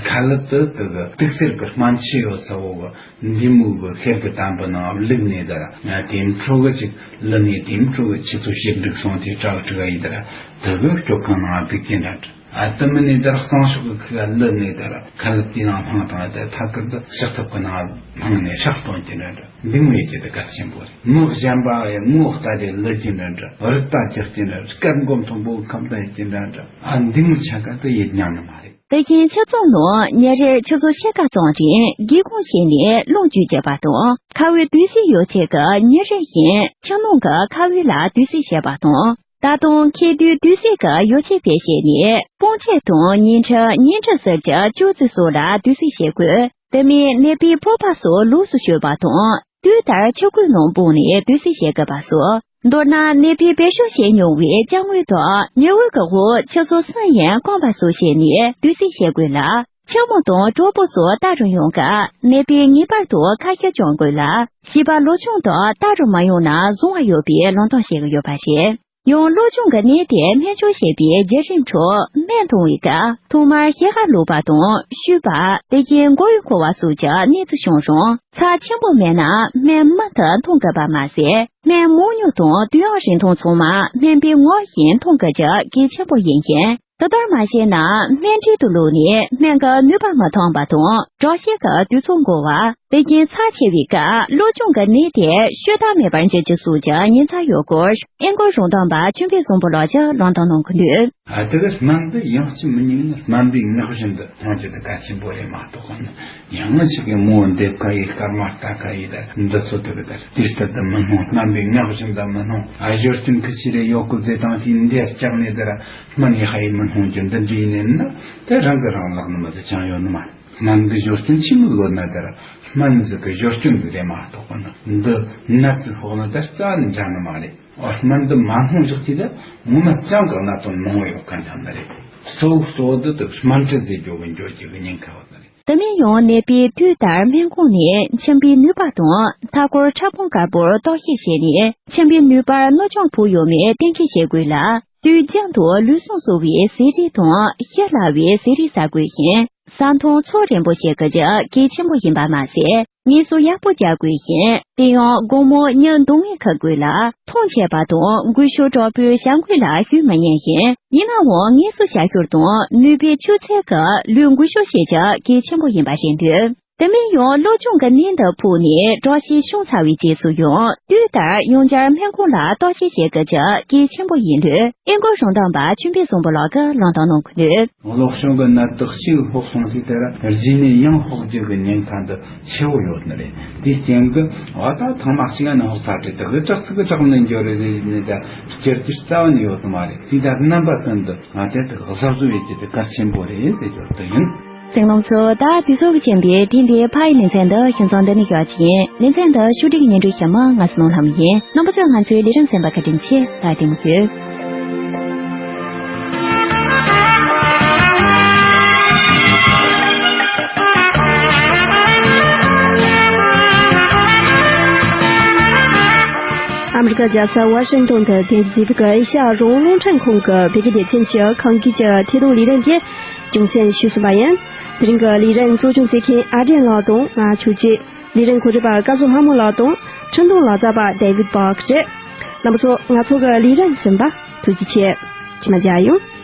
ཁ་ལུད་དེ་དེ་གི་དུག་སེལ་གི་སྨན་ཆུ་ཡོད་ས་བོ་གི་འདི་མོ་གི་གཤེར་གི་དམ་པོ་ནང་བླུགས་ནས་དེ་ར་དེ་འཕྲོ་གི་ཅིག་བླུགས་ནས་དེ་འཕྲོ་གི་ཆུ་ཚོད་ཕྱེད་འགྲིག་སོང་དེ་དྲག་དྲག་ཡིན་དེ་ར་དེ་གི་སྐྱོབ་ཁང་ནང་བླུགས་ཀྱིན་ར། ཨ་དེ་མིན་ནས་དེར་གཙང་ཕྱོགས་ཀྱི་ཁུག་ག་བླུགས་ནས་དེར་ཁ་ལུད་དེའི་ནང་བླངས་བཏང་། དེ་ཐད་ཀར་དུ་ཕྱག་ཐབ་ཀྱི་ནང་བླངས་ནས་ཕྱག་སྟོན་གྱི་འདྲ་འདྲ། འདི་མོ་ཡེད་ཀྱི་དེ་གལ་ཆེན་པོ་རེད། མི་གཞན་པ་ཡི་ངོ་ལྟ་དེ་བླུད་ཀྱི་འདྲ་འདྲ། རུས་པ་འཇག་གི་འདྲ་འདྲ། སྐད་མགོ་མཐོན་པོ་ཁམས་ལྡན་གྱི་འདྲ་འདྲ། ཨ་འདི་མོ་ཆ་ག་དེ་ཡེད་མྱོང་ནི་མ་རེད། དེ་བཞིན་ཁྱིམ་ཚང་ནང་ཉིན་རེར་ཆུ་ཚོད་ཕྱེད་ཀ་ཙམ་རིང་སྒེའུ་ཁུང་ཕྱེ་ནས་རླུང་རྒྱུ་བྱེད་པ་དང་། ཁ་བའི་དུས་ཚོད་ཡོད་ཚད་ཀྱི་ཉིན་རེ་བཞིན་ཁྱིམ་ནང་གི་ཁ་བའི་ལ་དུས་ཚོད་བྱེད་པ་དང་། ད་དུང་མཁལ་རྡོའི་དུག་སེལ་གྱི་ཡོ་བྱད་བེད་སྤྱད་ནས་སྤུ་མཆེད་དང་ཉལ་ཁྲི་ཉལ་ཁྲི་ཟེར་གྱི་ཅོག་ཙེ་སོགས་ལ་དུག་སེལ་བྱེད་དགོས། དེ་མིན་ནད་པའི་ཕོར་པ་སོགས་ལོགས་སུ་གཞོལ་བ་དང་དུས་ལྟར་ཕྱི་གོས་ནང་སྤུངས་ནས་དུག་སེལ་བྱེད་དགོས་པ་སོགས། མདོར་ན་ནད་པས་བེད་སྤྱོད་བྱེད་མྱོང་བའི་ལྕགས་དངུལ་དང་ཉི་འོད་ཀྱི་འོག་ཆུ་ཚོད་གསུམ་ཡན་བསྐམས་པ་སོགས་བྱས་ནས་དུག་སེལ་བྱེད་དགོས་ལ། ཁྱི་མོ་དང་གྲོགས་པོ་སོགས་ལྟ་རུ་ཡོང་སྐབས་ནད་པས་ངེས་པར་དུ་ཁ་ཤས་བཅོམ་དགོས་ལ། བྱིས་པ་ལོ་ཆུང་དག་ལྟ་རུ་མ་ཡོང་ན་བཟུང་བ་ཡོད་པའི་ལུང་སྟོན་བྱེད་ཀྱི་ཡོད་པ་རེད། ཡང་གློ་གཅོང་གི་ནད་དེ་སྨན་བཅོས་བྱེད་པའི་བརྒྱུད་རིམ་ཁྲོད་སྨན་འཐུང་བའི་སྐབས་ཐོག་མར་ཞལ་ཁ་ལུག་པ་དང་བཤུས་པ། དེ་བཞིན་མགོ་ཡུ་འཁོར་བ་སོགས་ཀྱི་གནས་ཚུལ་བྱུང་རུང་ཚབས་ཆེན་པོ་མེད་ན་སྨན་མུ་མཐུད་འཐུང་དགོས་པ་མ་ཟད། སྨན་མང་ཉུང་དང་དུས་ཡུན་རིང་ཐུང་ཚང་མ་སྨན་པའི་ངོ་བཞིན་འཐུང་དགོས་ཀྱི་གལ་ཆེན་པོ་ཡིན་ཞིང་། དེ་ལྟར་མ་བྱས་ན་སྨན་འབྲས་དུ་བླུགས་ནས་སྨན་གྱི་ནུས་པ་མི་ཐོན་པ་དང་། དྲག་སྐྱེད་ཀྱི་དུས་ཚོད་འགོར་བ། དེ་བཞིན་ཚབས་ཆེ་བའི་སྐབས་གློ་གཅོང་གི་ནད་དེ་ཤུལ་ད་མེད་པར་འགྱུར་རྒྱུ་སོགས་ཀྱི་ཉེན་ཚབས་ཡོད་སྐོར། ཨིན་སྐོར་རང་དོན་པ་ཆོས་འཕེལ་བཟང་པོ་ལགས་ཀྱིས་ལུང་སྟོན་གནང་གི་འདུག། ཨ། དེ་གི་སྨན་འདི་ཡང་ཅི་མི་ཉན་ན་སྨན་པའི་ངག་བཞིན་དུ་འཐུང་རྒྱུ་དེ་གལ་ཆེན་པོ་རེད་མ་གཏོགས་ནི། ཡང་ཞིག་གི་མོ་འདེབས་ཀ་ཡི་སྐར་མ་ལྟ་ཀ་ཡི་དེ་འདི་ཚོ་དེ་གི་དེ་དུས་ལྟར་དུ་མི་སྣང་། སྨན་པའི་ངག་བཞིན་དུ་མི་སྣང་། ཨ། ཞོར་སྐྱོན་གི་ཆི་རེ་ཡོད་སྐུལ་དེ་དང་དེའི་འདས་ལྕགས་ནས་དེ་ར་སྨན་ཡག་ཡི་མི་སྣང་རྒྱུ་འདི་འདྲ་ཡིན་ན་དེ་རང་གི་རང་ལག་ནི་མ་དེ་ཅང་ཡོད་ནི་མ། སྨན་གི་ཞོར་སྐྱོན་ཆི་མོ་ཡོད་ན་དེ་ར་སྨན་ཟིག་གི་ཞོར་སྐྱོན་ཟིག་རེད་མ་གཏོགས་ནི་འདི་ནད་ཟིག་ཕོག་ན་དེ་རྩ་ནས་འདྲ་ནི་མ་རེད། ཨོ། སྨན་འདི་མ་སྣང་བཞག་དུས་ད་ངོ་མ་ཅང་གི་གནད་དོན་མང་བོ་ཡོད་མཁན་འདྲ་ནི་རེད། གཙོ་བོ་གཙོ་བོ་འདི་དུ་སྨན་ཁྲལ་ཟེར་རྒྱུ་གི་འགྱོ་རྒྱུ་གི་ཉེན་ཁ་ཡོད་ནི་རེད། དེ་མིན་ཡང་ནད་པས་དུས་ལྟར་སྨན་ཁང་ནས་མཆིན་པའི་ནུས་པ་དང་མཐའ་སྐོར་ཕྲ་ཕུང་དཀར་པོར་བརྟག་དཔྱད་བྱས་ནས་མཆིན་པའི་ནུས་པར་གནོད་སྐྱོན་ཕོག་ཡོད་མེད་གཏན་འཁེལ་བྱེད་དགོས་ལ། དུས་རྒྱུན་དུ་ལུས་ཟུངས་གསོ་བའི་ཟས་རིགས་དང་ཤི་སླ་བའི་ཟས་རིགས་ཟ་དགོས་ཤིང་། ཟ་འཐུང་ཚོ་རན་པོ་བྱེད་དགོས་རྒྱུ་གལ་ཆེན་པོ་ཡིན་པ་མ་ཟད། ངལ་གསོ་ཡག་པོ་རྒྱག་དགོས་ཤིང་། དེ་ཡང་དགོང་མོ་གཉིད་འདུག་མེད་ཁུག་དགོས་ལ། འཐུང་ཆད་པ་དང་འགུལ་ཤུགས་དྲག་པོས་བྱ་འགུལ་ལ་ཞུགས་མི་ཉན་ཞིང་། ཡིན་ནའང་ངལ་གསོ་བྱ་ཤུལ་དང་ནུས་པའི་ཆུ་ཚད་ཀྱིས་ལུས་འགུལ་ཤུགས་བྱེད་རྒྱུ་གལ་ཆེན་པོ་ཡིན་པ་ཤེས་འདོད། དེ་མིན་ཡང་གློ་གཅོང་གི་ནད་འདི་ཕོག་ནས་དྲག་ཤུགས་བྱུང་ཚར་བའི་རྗེས་སུ་ཡང་དུས་ལྟར་ཡང་བསྐྱར་སྨན་ཁང་ལ་བརྟག་དཔྱད་བྱེད་དགོས་རྒྱུ་གལ་ཆེན་པོ་ཡིན་ལུགས་ཨིན་སྐོར་རང་དོན་པ་ཆོས་འཕེལ་བཟང་པོ་ལགས་ཀྱིས་ལུང་སྟོན་གནང་གི་འདུག། གློ་གཅོང་གི་ནད་དག་ཅིག་ཕོག་སོང་དུས་དེར་རྗེས་ནས་ཡང་ཕོག་རྒྱུ་གི་ཉེན་ཁ་འདི་ཆེ་བོ་ཡོད་ནི་རེད། དེའི་རྐྱེན་གྱིས་འོ་ད་ཐེངས་མ་གཅིག་ནས་ཕོག་ཚར་དུས་དེ་གི་དྲག་ཚིག་གི་དྲག་ནས་འགྱོ་རེ་རེ་ནས་ད་སྐྱུར་རྒྱུ་རྩ་བ་ནས་ཡོད་ནི་མ་རེད། དེ་ད་རྣམ་པ་ཀུན་ཏུ་ང་དེ་དག་གཟབ་གཟབ་ཡོད་རྒྱུ་དེ་གལ་ཆེན་པོ་རེད་ཟེར་རྒྱུ་དེ་ཡིན། གསན་མཁན་ཚོ། ད་དུས་ཚོད་ཀྱི་རྐྱེན་པས་དེང་གི་ཕ་ཡི་ལེ་ཚན་འདི་ཞིང་ཚང་འདི་ནས་བཞག་རྒྱུ་ཡིན། ལེ་ཚན་འདི་ཕྱོགས་སྒྲིག་སྙན་སྒྲོན་ཞུ་མི་ང་བསོད་ནམས་ལྷ་མོ་ཡིན། རྣམ་པ་ཚོས་ང་ཚོའི་ལས་རིམ་གསན་པར་བཀའ་དྲིན་ཆེ། ད་བདེ་མོ་བྱོས། ཨ་མི་རི་ཀ་རྒྱལ་ས་ཝ་ཤིང་ཏོན་དུ་དེང་གཟིགས་པའི་ཨེ་ཤ་ཡ་རང་དབང་རླུང་འཕྲིན་ཁང་གི་བོད་སྐད་སྡེ་ཚན་གྱི་ཁམས་སྐད་ཀྱི་ཐད་གཏོང་ལས་རིམ་དེ་རྒྱང་སྲིང་ཞུས་ཟིན་པ་ཡིན། དེ་རིང་གི་ལས་རིམ་གཙོ་སྐྱོང་བྱེད་མཁན་ཨ་བྲན་ལགས་དང་ང་ཆོས་སྐྱིད། ལས་རིམ་གོ་སྒྲིག་པ་སྐལ་བཟང་ལྷ་མོ་ལགས་དང་འཕྲིན་གཏོང་ལག་རྩལ་པ་ཌེ་བིད་པཱག་རེད། རྣམ་པ་ཚོ། ང་ཚོ་གི་ལས་རིམ་གསན་པ་ཐུགས་རྗེ་ཆེ། རྗེས་མ་མཇལ་ཡོང་།